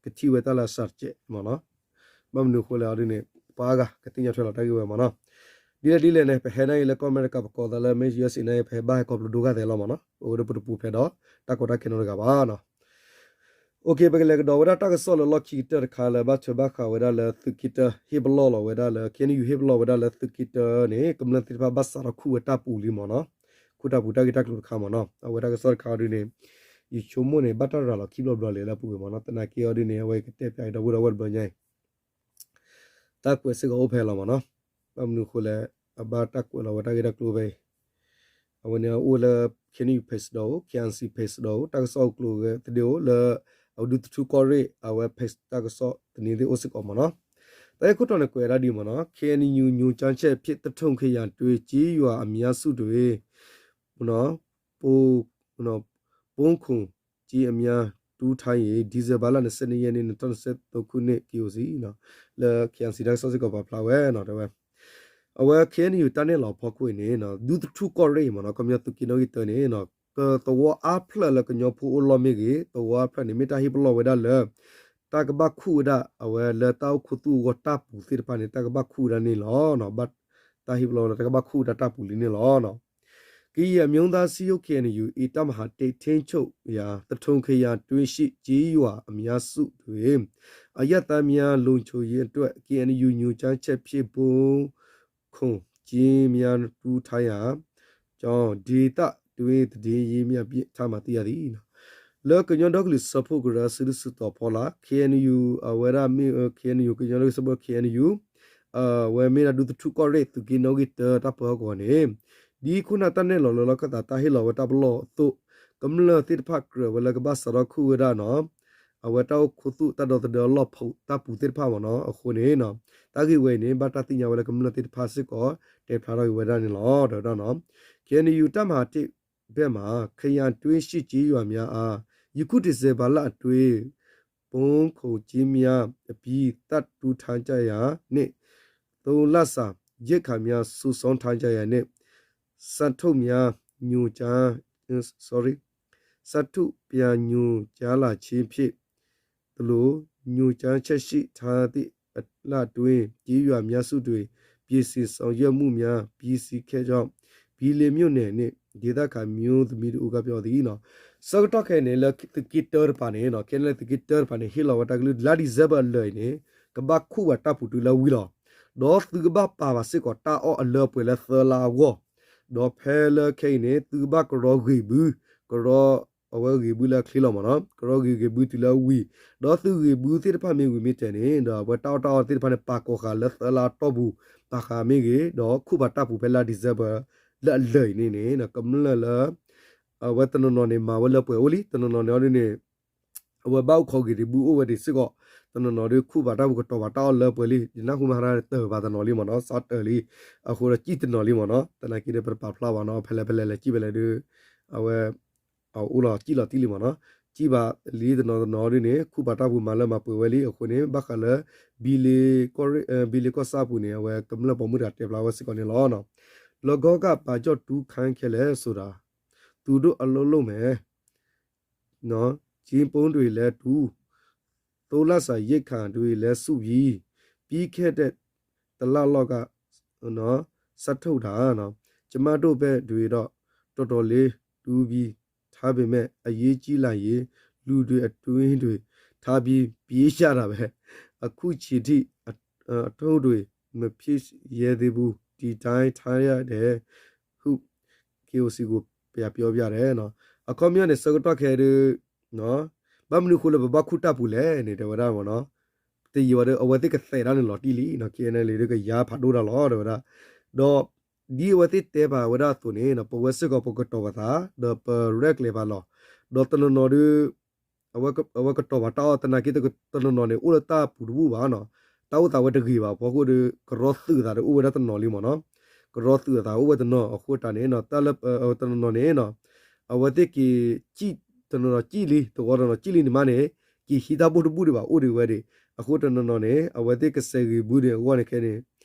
ကထံၣ်ဝဲတၢ်လၢအစှၤတစဲးမ့ၢ်နီၤ, ဘၣ်မနုၤအဃိလဲၣ်အီၤဒ်န့ၣ် ပှၤအါဂၤကသ့ၣ်ညါထွဲလီၤတၢ်ဂ့ၢ်ဝဲမ့ၢ်နီၤ, ဒ်လဲၣ်ဒ်လဲၣ်န့ၣ် ပဟဲနာ်အံၤလၢကီၢ်အမဲရကၤ ပကိးသးလၢ မ့ၢ် ယူၢ်အ့ၣ်စ့ၣ် နာ်အံၤ ပဟဲဘၣ်ဟဲခီဖျိဒိဂၤသဲးလီၤမ့ၢ်နီၤ, ပဝဲဒၣ်ပတပူၤဖျဲးဒီး တၢ်ကီတၢ်ခဲနီတဂၤဘၣ်နီၤ. ပကလဲၤကဒီးဝဲဒၣ်တၢ်ကစီၣ်လၢ လီၢ်ခံကတၢၢ်တခါလၢဘၣ်ထွဲဘၣ်ဃးဝဲဒၣ်လၢသုးက့တၢ ဟ့ၣ်ပလီၢ်လီၤဝဲဒၣ်လၢ ခ့ၣ်အဲၣ်ယူၣ် ဟ့ၣ်ပလီၢ်ဝဲဒၣ်လၢသုးက့တၢန့ၣ် ကမျၢၢ်သ့ၣ်တဖၣ်ဘၣ်စးထီၣ်ခူၣ်ဝဲတၢ်ပူၤလံမ့ၢ်နီၤ, ခူၣ်တၢ်ပူၤတၢ်ဂ့ၢ်တၢ်ကျိၤတခါမ့ၢ်နီၤ, အဝဲတၢ်ကစီၣ်တခါအီၤဒ်န့ၣ် ယဆိကမိၣ်န့ၣ် ဘၣ်တၢ်ရၤလီၤခံဘျီတဘျီလံလၢအပူၤကွံာ်မ့ၢ်နီၤ, သနာ်က့အီၤဒ်န့ၣ် အဝဲကတဲပၠးက့ၤဒီပုၢ်ဒီဝဲၢ်တဘျီညါအံၤ တၢ်ကွဲးစ့ၢ်ကီးအိၣ်ဖဲလီၤမ့ၢ်နီၤ, ဘၣ်မနုၤအဃိလဲၣ်, အဘၣ်တၢ်ကွဲးလီၤဝဲတၢ်ဂ့ၢ်တၢ်ကျိၤဖဲအံၤ, အဝဲန့ၣ်အိၣ်လၢ ခ့ၣ်အဲၣ်ယူၣ် page ဒီးအိၣ်, ခ့ၣ်အဲၣ်ယူၣ် page ဒီးအိၣ်, တၢ်ကစီၣ်အကျိၤသဒ့အိၣ်လၢ အဝဲဒုးသထူၣ်ကီၢ်ရ့ၣ် အဝဲ page တၢ်ကစီၣ်သန့သ့ၣ်အိၣ်စ့ၢ်ကီးမ့ၢ်နီၤ, တၢ်ဂ့ၢ်ခိၣ်တီန့ၣ်ကွဲးဝဲဒၣ်ဒ်မ့ၢ်နီၤ, ခ့ၣ်အဲၣ်ယူၣ် ညွှန်ကြားချက်ဖြင့် သထုံခရိုင်တွင်း ကျေးရွာအများစုတွင် ပုန်းခိုကျင်းများ တူးထားရင် ဒီဇင်ဘာလ နှစ်ဆယ့်နှစ်ရက်နေ့ နှစ်ထောင့်နှစ်ဆယ့်သုံးခုနှစ် ကအိုစ့ လၢ ခ့ၣ်အဲၣ်ယူၣ် တၢ်ကစီၣ်စ့ၢ်ကီးပာ်ဖျါဝဲနီၤ တဲဝဲ, အဝဲ ခ့ၣ်အဲၣ်ယူၣ် တၢ်နဲၣ်လီၤဖီခိၣ်အံၤန့ၣ် ဒုးသထူၣ်ကီၢ်ရ့ၣ်မ့ၢ်နီၤ ကမျၢၢ်သုးက့နီၣ်ဂံၢ်တၢန့ၣ် ကသဝီအါဖျၢၣ်လၢကညီဖိအိၣ်လီၢ်မ့ၢ်ဂ့ၤ သဝီအါဖျၢၣ်န့ၣ် မ့ၢ်တၢ်ဟ့ၣ်ပလီၢ်ဝဲဒၣ်လၢ တၢ်ကဘၣ်ခူၣ်ဝဲဒၣ် အဝဲလၢတၢ်အိၣ်ခူသူၣ်အဂီၢ်တၢ်ပူၤသ့ၣ်တဖၣ်န့ၣ် တၢ်ကဘၣ်ခူၣ်ဝဲဒၣ်န့ၣ်လီၤ. ဘၣ်တၢ်ဟ့ၣ်ပလီၢ်ဝဲဒၣ် တၢ်ကဘၣ်ခူၣ်ဝဲဒၣ်တၢ်ပူၤလံန့ၣ်လီၤ. ကရင်အမျိုးသားစည်းရုံး ခ့ၣ်အဲၣ်ယူၣ် ၏ တပ်မဟာတစ် ထိန်းချုပ်ရာ သထုံခရိုင်တွင်းရှိ ကျေးရွာအများစုတွင် အရပ်သားများ လုံခြုံရေးအတွက် ခ့ၣ်အဲၣ်ယူၣ် ညွှန်ကြားချက်ဖြင့် ပုန်းခိုကျင်းများ တူးထားရန် ဒေသတွင်း သတင်းရင်းမြစ်များဖြင့် ထပ်မံသိရသည် လၢကညီဒီကလုာ်စၢဖှိၣ်ကရၢ စုဒုၣ်စုတီၤဖီလာ် ခ့ၣ်အဲၣ်ယူၣ် အဝဲဒၣ်မ့ၢ် ခ့ၣ်အဲၣ်ယူၣ် ကညီဒီကလုာ်စၢဖှိၣ် ခ့ၣ်အဲၣ်ယူၣ် အဝဲမ့ၢ်ဒၣ်ဒုးသထူၣ်ကီၢ်ရ့ၣ် သုးက့နီၣ်ဂံၢ်တၢ တၢ်ပၢဟီၣ်ကဝီၤန့ၣ် ဒ်ခိၣ်နၢ်တၢ်နဲၣ်လီၤလၢလီၢ်ခၢၣ်သးတၢ်ဟ့ၣ်လီၤဝဲတၢ်ပလီၢ်အသိး ကမျၢၢ်သ့ၣ်တဖၣ်ကြၢးဝဲလၢကဘၣ်စးထီၣ်ခူၣ်ဝဲဒၣ်နီၤ အဝဲတၢ်အိၣ်ခူသူၣ်တၢ်ဒီသဒၢအလီၢ်ဖီတၢ်ပူၤသ့ၣ်တဖၣ်မ့ၢ်နီၤ အဃိန့ၣ် တၢ်ဂ့ၢ်ဝဲအံၤန့ၣ် ဘၣ်တၢ်သ့ၣ်ညါဝဲလၢကမျၢၢ်သ့ၣ်တဖၣ်စ့ၢ်ကီး တဲဖျါထီၣ်က့ၤဝဲဒၣ်န့ၣ်လီၤ တဲဝဲဒၣ်နီၤ ခ့ၣ်အဲၣ်ယူၣ် တပ်မဟာတစ် ဘက်မှ ခရိုင်တွင်းရှိ ကျေးရွာများအား ယခု ဒီဇင်ဘာလအတွင်း ပုန်းခိုကျင်းများအပြီး သတ်တူးထားကြရန်နှင့် သုံးလစာရိက္ခာများ စုဆောင်းထားကြရန်နှင့် စာထုတ်များ ညွှန်ကြား sorry စာထုတ်ပြန်ညွှန်ကြားလာခြင်းဖြစ်သလို ညွှန်ကြားချက်ရှိထားသည့်လအတွင်း ကျေးရွာများစုတွင် ပြင်ဆင်ဆောင်ရွက်မှုများ ပြီးစီးခဲ့ကြောင်း ဘီလ့မြို့နယ်နှင့် ဒေသခံမျိုးသမီးတစ်ဦးက ပြောသည် ဆၢကတီၢ်ခဲအံၤန့ၣ် လၢသုးက့တၢတဖၣ်န့ၣ် ခဲလၢာ်သုးက့တၢတဖၣ်န့ၣ် ဟ့ၣ်လီၤဝဲတၢ်ကလုၢ် လါဒံၣ်စဲဘၢၣ်အလၢာ်အံၤန့ၣ် ကဘၣ်ခူၣ်ဘၣ်တၢ်ပူၤတုၤလၢဝံၤလီၤ. ဒီးသုကဘၣ်ပာ်ဘၣ်စ့ၢ်ကီးတၢ်အီၣ်အလၢအပှဲၤလၢသၢလါအဂီၢ်, ဒီးဖဲလၢခဲအံၤန့ၣ် သုကဘၣ်ကရီဂ့ၤဘု, ကရီ အဝဲဂ့ၤဘုလၢအချ့လီၤမ့ၢ်နီၤ, ကရီဂ့ၤဂ့ၤဘုတုၤလၢဝံၤ, ဒီးသုဂ့ၤဘုသ့ၣ်တဖၣ်မ့ၢ်ဝံၤမ့ၢ်တဲာ်န့ၣ် ဒီးအဝဲတၢ်အီၣ်တၢ်အီသ့ၣ်တဖၣ်န့ၣ် ပာ်ကီၤဃာ်လၢသၢလါအတီၢ်ပူၤ ဘၣ်ဃးမ့ၢ်ဂ့ၤ, ဒီးခူၣ်ဘၣ်တၢ်ပူၤဖဲလါဒံၣ်စဲဘၢၣ်လၢအလၢာ်အံၤန့ၣ်န့ၣ် ကမျၢၢ်လၢ အဝဲတနီၤနီၤန့ၣ် မၤဝဲလၢပှဲၤအိၣ်လံ, တနီၤနီၤန့ၣ်အီၤဒ်န့ၣ် အဝဲဘၣ်အိၣ်ခိးဂ့ၤဒံးဘုအိၣ်ဝဲဒံးစ့ၢ်ကီး, တနီၤနီၤဒ်ခူၣ်ဘၣ်တၢ်ပူၤကတီၤဘၣ်တၢ်အီၣ်လၢပှဲၤလံ, ယနၢ်ဟူမၤဟါတၢ်တၢၢ်ဘၣ်တနီၤလံမ့ၢ်နီၤ, စးတၢၢ်လံ, အဃိဒီးစံၣ်တနီၤလံမ့ၢ်နီၤ, သနာ်က့ဒီးပတပာ်ဖျါဘၣ်နီၤ, ဖဲလဲၣ်ဖဲလဲၣ်လဲၣ်စံၣ်ဖဲလဲၣ်ဒီး အဝဲ အအိၣ်လီၤစံၣ်လီၤတံၢ်လံမ့ၢ်နီၤ, စံၣ်ဘၣ်လံတနီၤတနီၤဒ်န့ၣ် ခူၣ်ဘၣ်တၢ်ပူၤမၤလၢမၤပှဲၤဝဲလံ, အဃိန့ၣ် ဘၣ်ဃးလၢ ဘံလ့ကီၢ်စၢ်အပူၤန့ၣ် အဝဲကမျၢၢ်ပိာ်မုၣ်တဂၤတဲဖျါဝဲစ့ၢ်ကီးန့ၣ်လီၤ. แล้วก็ ဘာကြောင့်တူးခိုင်းလဲဆိုတာ သူတို့အလုပ်လုပ်မယ် ကျင်းပုံတွေလည်းတူး သုံးလစာရိက္ခာတွေလည်းစုပြီး ပြီးခဲ့တဲ့တစ်လလောက်က စက်ထုတ်တာနော်, ကျမတို့ဘက်တွေတော့ တော်တော်လေးတူးပြီးထ ထားပေမဲ့ အရေးကြီးလာရင် လူတွေ အတွင်းတွေ ထားပြီး ပြေးကြတာပဲ။ အခုချိန်ထိ အ အထုတ်တွေ မဖြစ်ရဲသေးဘူး ဒီတိုင်းထားရတယ်ဟု KOC ကို ပြန်ပြောပြတယ် အခီပညီန့ၣ် ဆၢကတီၢ်ခဲဒုး ဘၣ်မနုၤအဃိလၢပဘၣ်ခူၣ်တၢ်ပူၤလဲၣ်န့ၣ် တဲဝဲဒၣ်မ့ၢ်နီၤ, တယံာ်ဝဲဒီး အဝဲသ့ၣ်ကသဲးတၢ်န့ၣ်လီၤတံၢ်လံနီၤ, KNLA ဒုးကယါဖးဒိၣ်တၢ်လီၤ တဲဝဲဒၣ်, ဒီး ဒ်အဝဲသ့ၣ်တဲပာ်ဝဲဒၣ်အသိးန့ၣ် ပဝဲစ့ၢ်ကီးပကတီၤပသး ဒီးပရဲၣ်ကျဲၤပာ်လီၤ, ဒီးတနီၤနီၤဒုး အဝဲကတီၤပာ်တၢ်အီၣ်သနာ်က့ တနီၤနီၤန့ၣ် အိၣ်လၢတၢ်ပူၤတဘူၣ်ဘၣ်နီၤ, တၢ်အိၣ်သးဝဲတဂ့ၤဘၣ် အဖီခိၣ်ဒီး ကရီသုးအသးဒီးအိၣ်ဝဲဒၣ်တနီၤလံမ့ၢ်နီၤ, ကရီသုးအသးအိၣ်ဝဲတနီၤအဃိတၢ်န့ၣ် တၢ်လၢတနီၤနီၤန့ၣ် အဝဲသ့ၣ်က့ၤ တနီၤနီၤကံၣ်လံ တဝီတနီၤကံၣ်လံန့ၣ်မးန့ၣ် က့ၤဟံးတၢ်ဘိၣ်တဘူၣ်ဒံးဘၣ် အိၣ်ဒံးဝဲဒၣ်, အဃိတနီၤနီၤန့ၣ် အဝဲသ့ၣ်ကစဲးဂ့ၤဘုန့ၣ်အဂီၢ်န့ၣ်ခဲန့ၣ်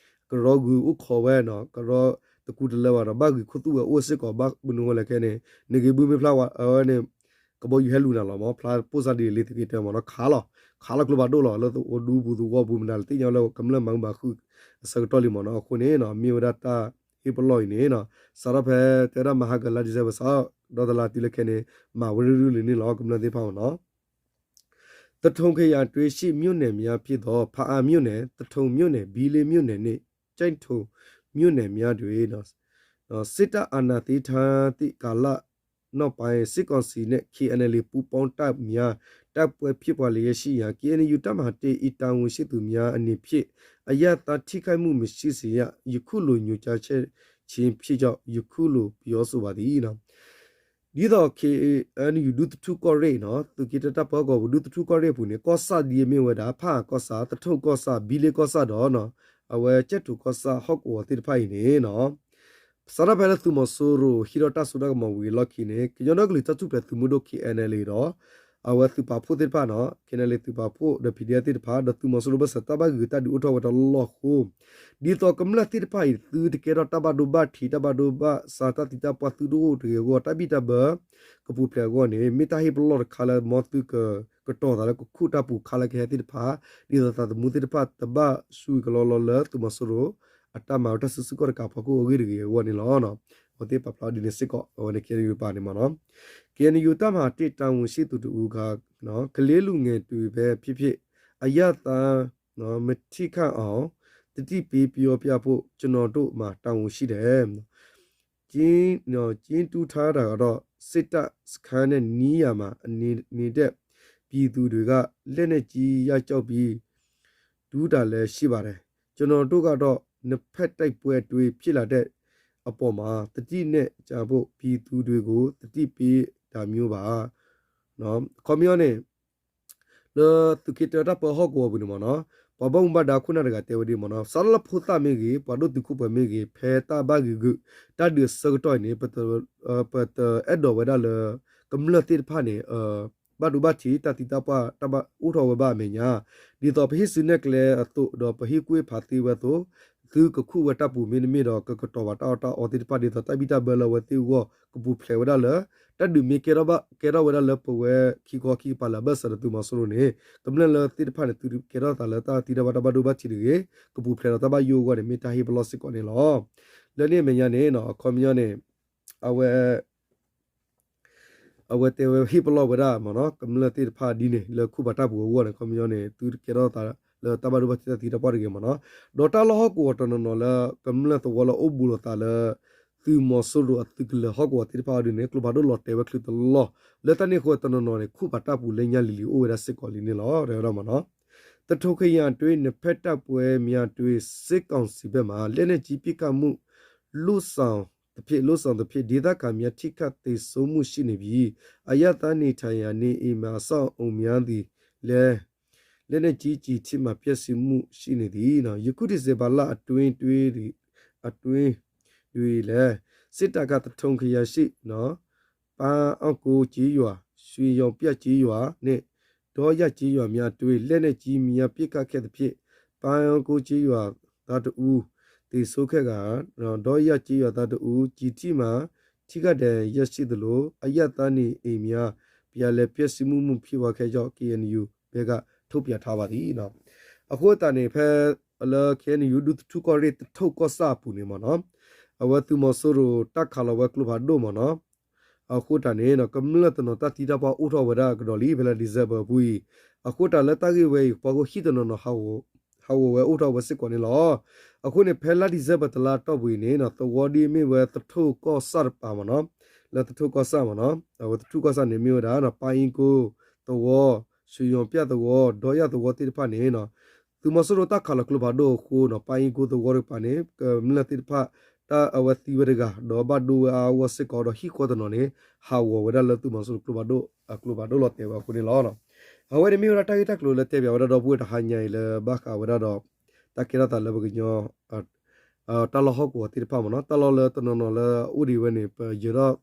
ကရီဂုာ်အိၣ်ခိးဝဲနီၤ, ကရီတကူတလၢဘၣ်ဒီး ဘၣ်ဂံၤခိၣ်သူၣ်ဝဲအိၣ်စ့ၢ်ကီး ဘၣ်မနုၤအဃိလဲၣ်ခဲန့ၣ် နဂ့ၤဘုမ့ၢ်ဖျါဝဲန့ၣ် ကဘီယူၤဟဲလူၤနၤလီၤမ့ၢ် ဖျါပိၢ်စၢ်ဒ်လဲၣ်သုးက့တၢမ့ၢ်နီၤ ခးလီၤ, ခးလီၤကျိဖးဒိၣ်လီၤ လၢအဒူပူၤသဝီပူၤမနုၤလဲၣ် သ့ၣ်ညါလၢကမျၢၢ်မၤမုာ်မၤခုၣ်အဆၢကတီၢ်လံမ့ၢ်နီၤ, အဃိန့ၣ် မ့ၢ်ဝဲဒၣ်တၢ်ဟ့ၣ်ပလီၢ်အံၤန့ၣ် စးထီၣ်ဖဲတဲဝဲဒၣ်မဟါကလါ December စးထီၣ်ဒီးတလါတုၤလၢခဲန့ၣ် မၤဝဲရူရူလံန့ၣ်လီၤ ကမျၢၢ်သ့ၣ်တဖၣ်မ့ၢ်နီၤ. သထုံခရိုင်အတွင်း ရှစ်မြို့နယ်များဖြစ်သော ဖားအံမြို့နယ်၊ သထုံမြို့နယ်၊ ဘီးလင်းမြို့နယ်နှင့် ကျိုက်ထိုမြို့နယ်များတွင် စစ်တပ်အာဏာသိမ်းထားသည့်ကာလနောက်ပိုင်း စစ်ကောင်စီနှင့် KNLA ပူးပေါင်းတပ်များ တိုက်ပွဲဖြစ်ပွားလျက်ရှိရာ KNU တပ်မဟာတစ် ၏ တာဝန်ရှိသူများအနေဖြင့် အရပ်သားထိခိုက်မှုမရှိစေရန် ယခုလိုညွှန်ကြားခြင်းဖြစ်ကြောင်း ယခုလိုပြောဆိုပါသည် ဒ်သိး KNU ဒူသထူကီၢ်ရ့ၣ်နီၤ သုးက့တၢတၢ်ပၢဟီၣ်ကဝီၤပူၤ ဒူသထူကီၢ်ရ့ၣ်အပူၤန့ၣ် ကီၢ်ဆၣ်ဒ်အမ့ၢ်ဝဲဒၣ် ဖးအံကီၢ်ဆၣ်, သထူကီၢ်ဆၣ်, ဘံလ့ကီၢ်ဆၣ်ဒီး အဝဲကၠဲၣ်ထူးကီၢ်ဆၣ်ဟီၣ်ကဝီၤသ့ၣ်တဖၣ်အံၤန့ၣ်နီၤ စးထီၣ်ဖဲလၢသုးမီၤစိရိၤဟံးထီၣ်တၢ်စိတၢ်ကမီၤဝံၤအလီၢ်ခံန့ၣ် ကညီဒီကလုာ်တၢ်ထူၣ်ဖျဲးသုးမုၢ်ဒိၣ် KNLA ဒီး အဝဲသုးပာ်ဖှိၣ်သ့ၣ်တဖၣ်နီၤ KNLA သုးပာ်ဖှိၣ်ဒီး PDF သ့ၣ်တဖၣ် ဒီးသုးမီၤစိရိၤဘၣ်ဆၣ်တၢ်ဘၣ်ဂ့ၤတၢ်ဒုးအိၣ်ထီၣ်ဝဲတလီၢ်အဃိ ဒ်သိးကမျၢၢ်သ့ၣ်တဖၣ်အံၤ သုတကဲထီၣ်တၢ်ဘၣ်ဒိဘၣ်ထံး တၢ်ဘၣ်ဒိဘၣ်စး တၢ်သံတၢ်ပှၢ်သုတအိၣ်တဂ့ၤအဂီၢ် တၢ်ဘံၣ်တၢ်ဘၢ ကပူၤဖျဲးအဂီၢ်န့ၣ် မ့ၢ်တၢ်ဟ့ၣ်ပလီၢ်တခါလၢ မ်သုကကတီၤသးလၢ ကခူၣ်တၢ်ပူၤခါလၢကဟဲသ့ၣ်တဖၣ် ဒ်သိးသးသမူသ့ၣ်တဖၣ် တဘၣ်ဆူၣ်ကလီလီလၢသုးမီၤစိရိၤ အတၢ်မၤဝဲတၢ်စုဆူၣ်ကီၢ်တကးဖီခိၣ်အဂ့ၢ်တဂ့ၤအဂီၢ်န့ၣ်လီၤ. အဝဲသ့ၣ်ပာ်ဖျါဒ်န့ၣ်စ့ၢ်ကီး အဝဲန့ၣ် KNU တပၤန့ၣ်မ့ၢ်နီၤ KNU တပ်မဟာတစ် တာဝန်ရှိသူတစ်ဦးက ကလေးလူငယ်တွေပဲဖြစ်ဖြစ် အရပ်သား မထိခိုက်အောင် သတိပေးပြောပြဖို့ ကျွန်တော်တို့မှာ တာဝန်ရှိတယ်. ကျင်းတူးထားတာကတော့ စစ်တပ်စခန်းနဲ့နီးရာမှာ နေတဲ့ပြည်သူတွေက လက်နက်ကြီး ရိုက်ကြောက်ပြီး တူးတာလည်းရှိပါတယ်. ကျွန်တော်တို့ကတော့ နှစ်ဖက်တိုက်ပွဲအတွင်းဖြစ်လာတဲ့အပေါ်မှာ သတိနဲ့ကြဖို့ ပြည်သူတွေကို သတိပေးတာမျိုးပါ. ခီပညီန့ၣ် လၢသုးက့တၢတၢ်ပၢဟီၣ်ကဝီၤပူၤန့ၣ်မ့ၢ်နီၤ ပှၤဘၣ်မူဘၣ်ဒါခိၣ်နၢ်တဂၤတဲဝဲဒ်မ့ၢ်နီၤ စးထီၣ်လၢဖိသၣ်မ့ၢ်ဂ့ၤ ပှၤဒိၣ်တုာ်ခိၣ်ပှၤမ့ၢ်ဂ့ၤ ဖဲတၢ်ဘၣ်ဂ့ၤဂုာ် တၢ်ဒုးအဆၢကတီၢ်အံၤန့ၣ် ပတအဲၣ်ဒိးဝဲဒၣ်လၢ ကမျၢၢ်သ့ၣ်တဖၣ်န့ၣ် ဘၣ်ဒိဘၣ်ထံး တၢ်သံတၢ်ပှၢ် တၢ်ဘၣ်အိၣ်ထီၣ်ဝဲဘၣ်အမဲာ်ညါ ဒ်သိးပဟ့ၣ်စုနဲၣ်ကျဲအသိး ဒီးပဟ့ၣ်ကူၣ်ဟ့ၣ်ဖးသ့ဝဲအသိး သုကခူၣ်ဝဲတၢ်ပူၤမ့တမ့ၢ်ဒီး ကကတီၤဘၣ်တၢ်အီၣ်တၢ်အီသ့ၣ်တဖၣ် ဒ်သိးတၢ်ဘံၣ်တၢ်ဘၢလၢအဝဲသ့ၣ်အဂီၢ် ကပူၤဖျဲးဝဲဒၣ်လၢ တၢ်ဒုးမ့ၢ်ကဲထီၣ်ဘၣ် ကဲထီၣ်ဝဲဒၣ်လၢပဝဲခံခီခံကပၤလၢအဘၢၣ်စၢၤဒီးသုးမီၤစိရိၤန့ၣ် ကမျၢၢ်လၢသ့ၣ်တဖၣ်န့ၣ် သုကဲထီၣ်သးလၢတၢ်သံတၢ်ပှၢ် တၢ်ဘၣ်ဒိဘၣ်ထံးတဂ့ၤ ကပူၤဖျဲးဒီးတၢ်ဘၣ်ယိၣ်အဂီၢ်န့ၣ် မ့ၢ်တၢ်ဟ့ၣ်ပလီၢ်စ့ၢ်ကီးန့ၣ်လီၤ. လၢန့ၣ်အမဲာ်ညါန့ၣ် အခီပညီန့ၣ် အဝဲ အဝဲတဲဝဲဟ့ၣ်ပလီၢ်ဝဲဒၣ်မ့ၢ်နီၤ ကမျၢၢ်သ့ၣ်တဖၣ်ဒ်န့ၣ် လၢခူၣ်ဘၣ်တၢ်ပူၤအဂီၢ်န့ၣ် ခီပညီန့ၣ် သုတကဲထီၣ်သးလၢတၢ်ဘၣ်ဒိဘၣ်ထံးတၢ်သံတၢ်ပှၢ်တဂ့ၤမ့ၢ်နီၤ ဒီးတၢ်လီၢ်ဟီၣ်ကဝီၤတနီၤနီၤလၢ ကမျၢၢ်သဝီလၢအိၣ်ဘူးလိာ်သးလၢ သုးမီၤစိရိၤအသုးကလၢၤဟီၣ်ကဝီၤသ့ၣ်တဖၣ်အံၤဒ်န့ၣ် ကျိဖးဒိၣ်လီၤတဲာ်ဝဲချုးတလီၢ် လၢတၢ်န့ၣ်အဃိတနီၤနီၤန့ၣ် ခူၣ်ဘၣ်တၢ်ပူၤလၢညါလံၤလံၤအိၣ်ဝဲဒၣ်စ့ၢ်ကီးလံန့ၣ်လီၤ တဲဝဲဒၣ်မ့ၢ်နီၤ သထုံခရိုင်အတွင်း နှစ်ဖက်တိုက်ပွဲများတွင် စစ်ကောင်စီဘက်မှ လက်နက်ကြီးပစ်ခတ်မှု လုပ်ဆောင်သဖြင့် လုပ်ဆောင်သဖြင့် ဒေသခံများ ထိခိုက်သေဆုံးမှုရှိနေပြီး အရပ်သားနေထိုင်ရာ နေအိမ်များ အဆောက်အအုံများသည်လည်း လက်နက်ကြီးကျည်ထိမှန် ပျက်စီးမှုရှိနေသည်။ ယခုဒီဇင်ဘာလအတွင်းတွင် အတွင်းတွင်လည်း စစ်တပ်က သထုံခရိုင်ရှိ ပန်းအောင်ကိုကျေးရွာ၊ ရွှေရောင်ပြကျေးရွာနှင့် ဒေါရပ်ကျေးရွာများတွင် လက်နက်ကြီးများ ပစ်ခတ်ခဲ့သဖြင့် ပန်းအောင်ကိုကျေးရွာသားတစ်ဦး သေဆုံးခဲ့ကာ ဒေါရပ်ကျေးရွာသားတစ်ဦး ကျည်ထိမှန် ထိခိုက်ဒဏ်ရာရရှိသလို အရပ်သားနေအိမ်များ ပြန်လည်ပျက်စီးမှု ဖြစ်ပွားခဲ့ကြောင်း KNU ဘက်က ထုတ်ပြန်ထားပါသည် အဃိသတးန့ၣ် ဖဲလၢ KNU ဒူသထူကီၢ်ရ့ၣ် သထူကီၢ်ဆၣ်အပူၤန့ၣ်မ့ၢ်နီၤ အဝဲသုးမီၤစိရိၤတၢ်ခးလီၤဝဲကျိဖးဒိၣ်မ့ၢ်နီၤ အဃိတၢ်န့ၣ် ကမျၢၢ်တနီၤတၢ်သံတၢ်ပှၢ်အိၣ်ထီၣ်ဝဲဒၣ်ကဒီးလံ ဖဲလၢ December အပူၤအံၤ, အဃိတၢ်လၢတၢ်ဂ့ၢ်ဝဲအံၤ ပှၤကိးဟံၣ်တနီၤနီၤ ဟးဂီၤဝဲအိၣ်ထီၣ်ဝဲစ့ၢ်ကီးန့ၣ်လီၤ. အဃိန့ၣ် ဖဲလါ December တလါတီၢ်ပူၤအံၤန့ၣ် သဝီဒ်မ့ၢ်ဝဲသထူၣ်ကီၢ်ဆၣ်တပၤမ့ၢ်နီၤ, လၢသထူၣ်ကီၢ်ဆၣ်မ့ၢ်နီၤ, အဝဲသထူၣ်ကီၢ်ဆၣ်န့ၣ်မ့ၢ်ဝဲဒၣ် ပၢ်အ့ၣ်ကိၢ်သဝီ, ဆူယီၤပၠၣ်သဝီ, ဒီးယၣ်သဝီသ့ၣ်တဖၣ်န့ၣ် သုးမီၤစိရိၤတၢ်ခးလီၤကျိဖးဒိၣ်အဃိနီၤ ပၢ်အ့ၣ်ကိၢ်သဝီတကပၤန့ၣ် ကမျၢၢ်သ့ၣ်တဖၣ် တၢ်အဝဲသံဝဲတဂၤ ဒီးဘၣ်ဒိဝဲအါအါဂီၢ်ဂီၢ်စ့ၢ်ကီး ဒီးဟံၣ်ဃီတနီၤန့ၣ် ဟးဂီၤဝဲဒၣ်လၢသုးမီၤစိရိၤကျိဖးဒိၣ်အကျိဖးဒိၣ်လီၤတဲာ်ဝဲအဃိန့ၣ်လီၤ. အဝဲန့ၣ်မ့ၢ်ဝဲဒၣ်တၢ်ဂ့ၢ်တၢ်ကျိၤလၢတဲပၠးဝဲဒၣ်ဒီပုၢ်ဝဲၢ်တဟါညါအံၤလၢဘၣ်ဃးဝဲဒၣ်ဒီး တၢ်ကဲထီၣ်သးလၢပကညီ တၢ်လီၢ်ဟီၣ်ကဝီၤသ့ၣ်တဖၣ်မ့ၢ်နီၤ, တၢ်လီၢ်လၢတနီၤနီၤလၢအအိၣ်ဒံးဝဲန့ၣ် ပယၢၤထီၣ်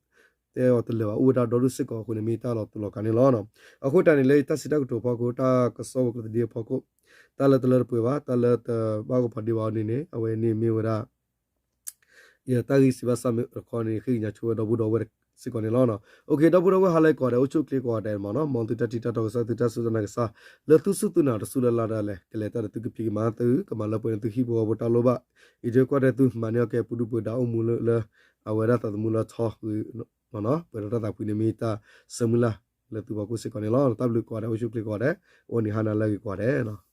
တဲအီၤတလၢာ်ဘၣ် အိၣ်ဝဲဒၣ်ဒီဒူၣ်စ့ၢ်ကီးအဃိန့ၣ် မ့ၢ်တၢ်လီၤတူာ်လီၤကာ်န့ၣ်လီၤ. အဃိတၢ်န့ၣ်လၢတၢ်စံးတၢ်ကတိၤဖီခိၣ် တၢ်ကစီၣ်ဝဲကျိၤသဒ့အဖီခိၣ် တၢ်လၢတလၢတပှဲၤဘၣ် တၢ်လၢတဘၣ်ဂီၢ်ဖးဒ့ဘၣ်အီၤန့ၣ်န့ၣ် အဝဲန့ၣ်မ့ၢ်ဝဲဒၣ် ယတၢ်ဂ့ၢ်စံးဘၣ်စၢ်မ့ၢ်တခီန့ၣ် ဃ့ကညးဆိဝဲဒီပုၢ်ဒီဝဲၢ်စ့ၢ်ကီးန့ၣ်လီၤ. ဒီပုၢ်ဒီဝဲၢ်ဟါလၢကိးဂၤဒဲး အိၣ်ဆူၣ်အိၣ်ချ့ကိးဂၤဒဲးမ့ၢ်နီၤ, မ်သုတၢ်ထံၣ်တၢ်တီကစၢ် သုတၢ်စူၢ်တၢ်နာ်ကစၢ် လၢသုစူၢ်သုနာ်တစူၢ်လၢ်လၢ်ဒၣ်လဲာ် ကလဲၤတၢ်ဒီးသုကဖံးကမၤသု ကမၤလၢပှဲၤန့ၢ်သုဟံၣ်ဖိဃီဖိတၢ်လိၣ်ဘၣ်, အံၤဒုးကွၢ်တဲသုမၤန့ၢ်အီၤကဲပူၤဒုၣ်ပူၤဒါအိၣ်မူလၢ အဝဲဒၣ်သးသမူလၢထီဃုာ် ပှဲၤဒီးတၢ်သးဖှံန့ၣ်မ့ၢ်တၢ်ဆၢမုၢ်လၢ်လၢသုဖီခိၣ်စ့ၢ်ကီးန့ၣ်လီၤ. တၢ်ဘျုးကိးဂၤဒဲး အိၣ်ဆူၣ်အိၣ်ချ့ကိးဂၤဒဲး အိၣ်နံၤဟါနၤလၢအဂ့ၤကိးဂၤဒဲး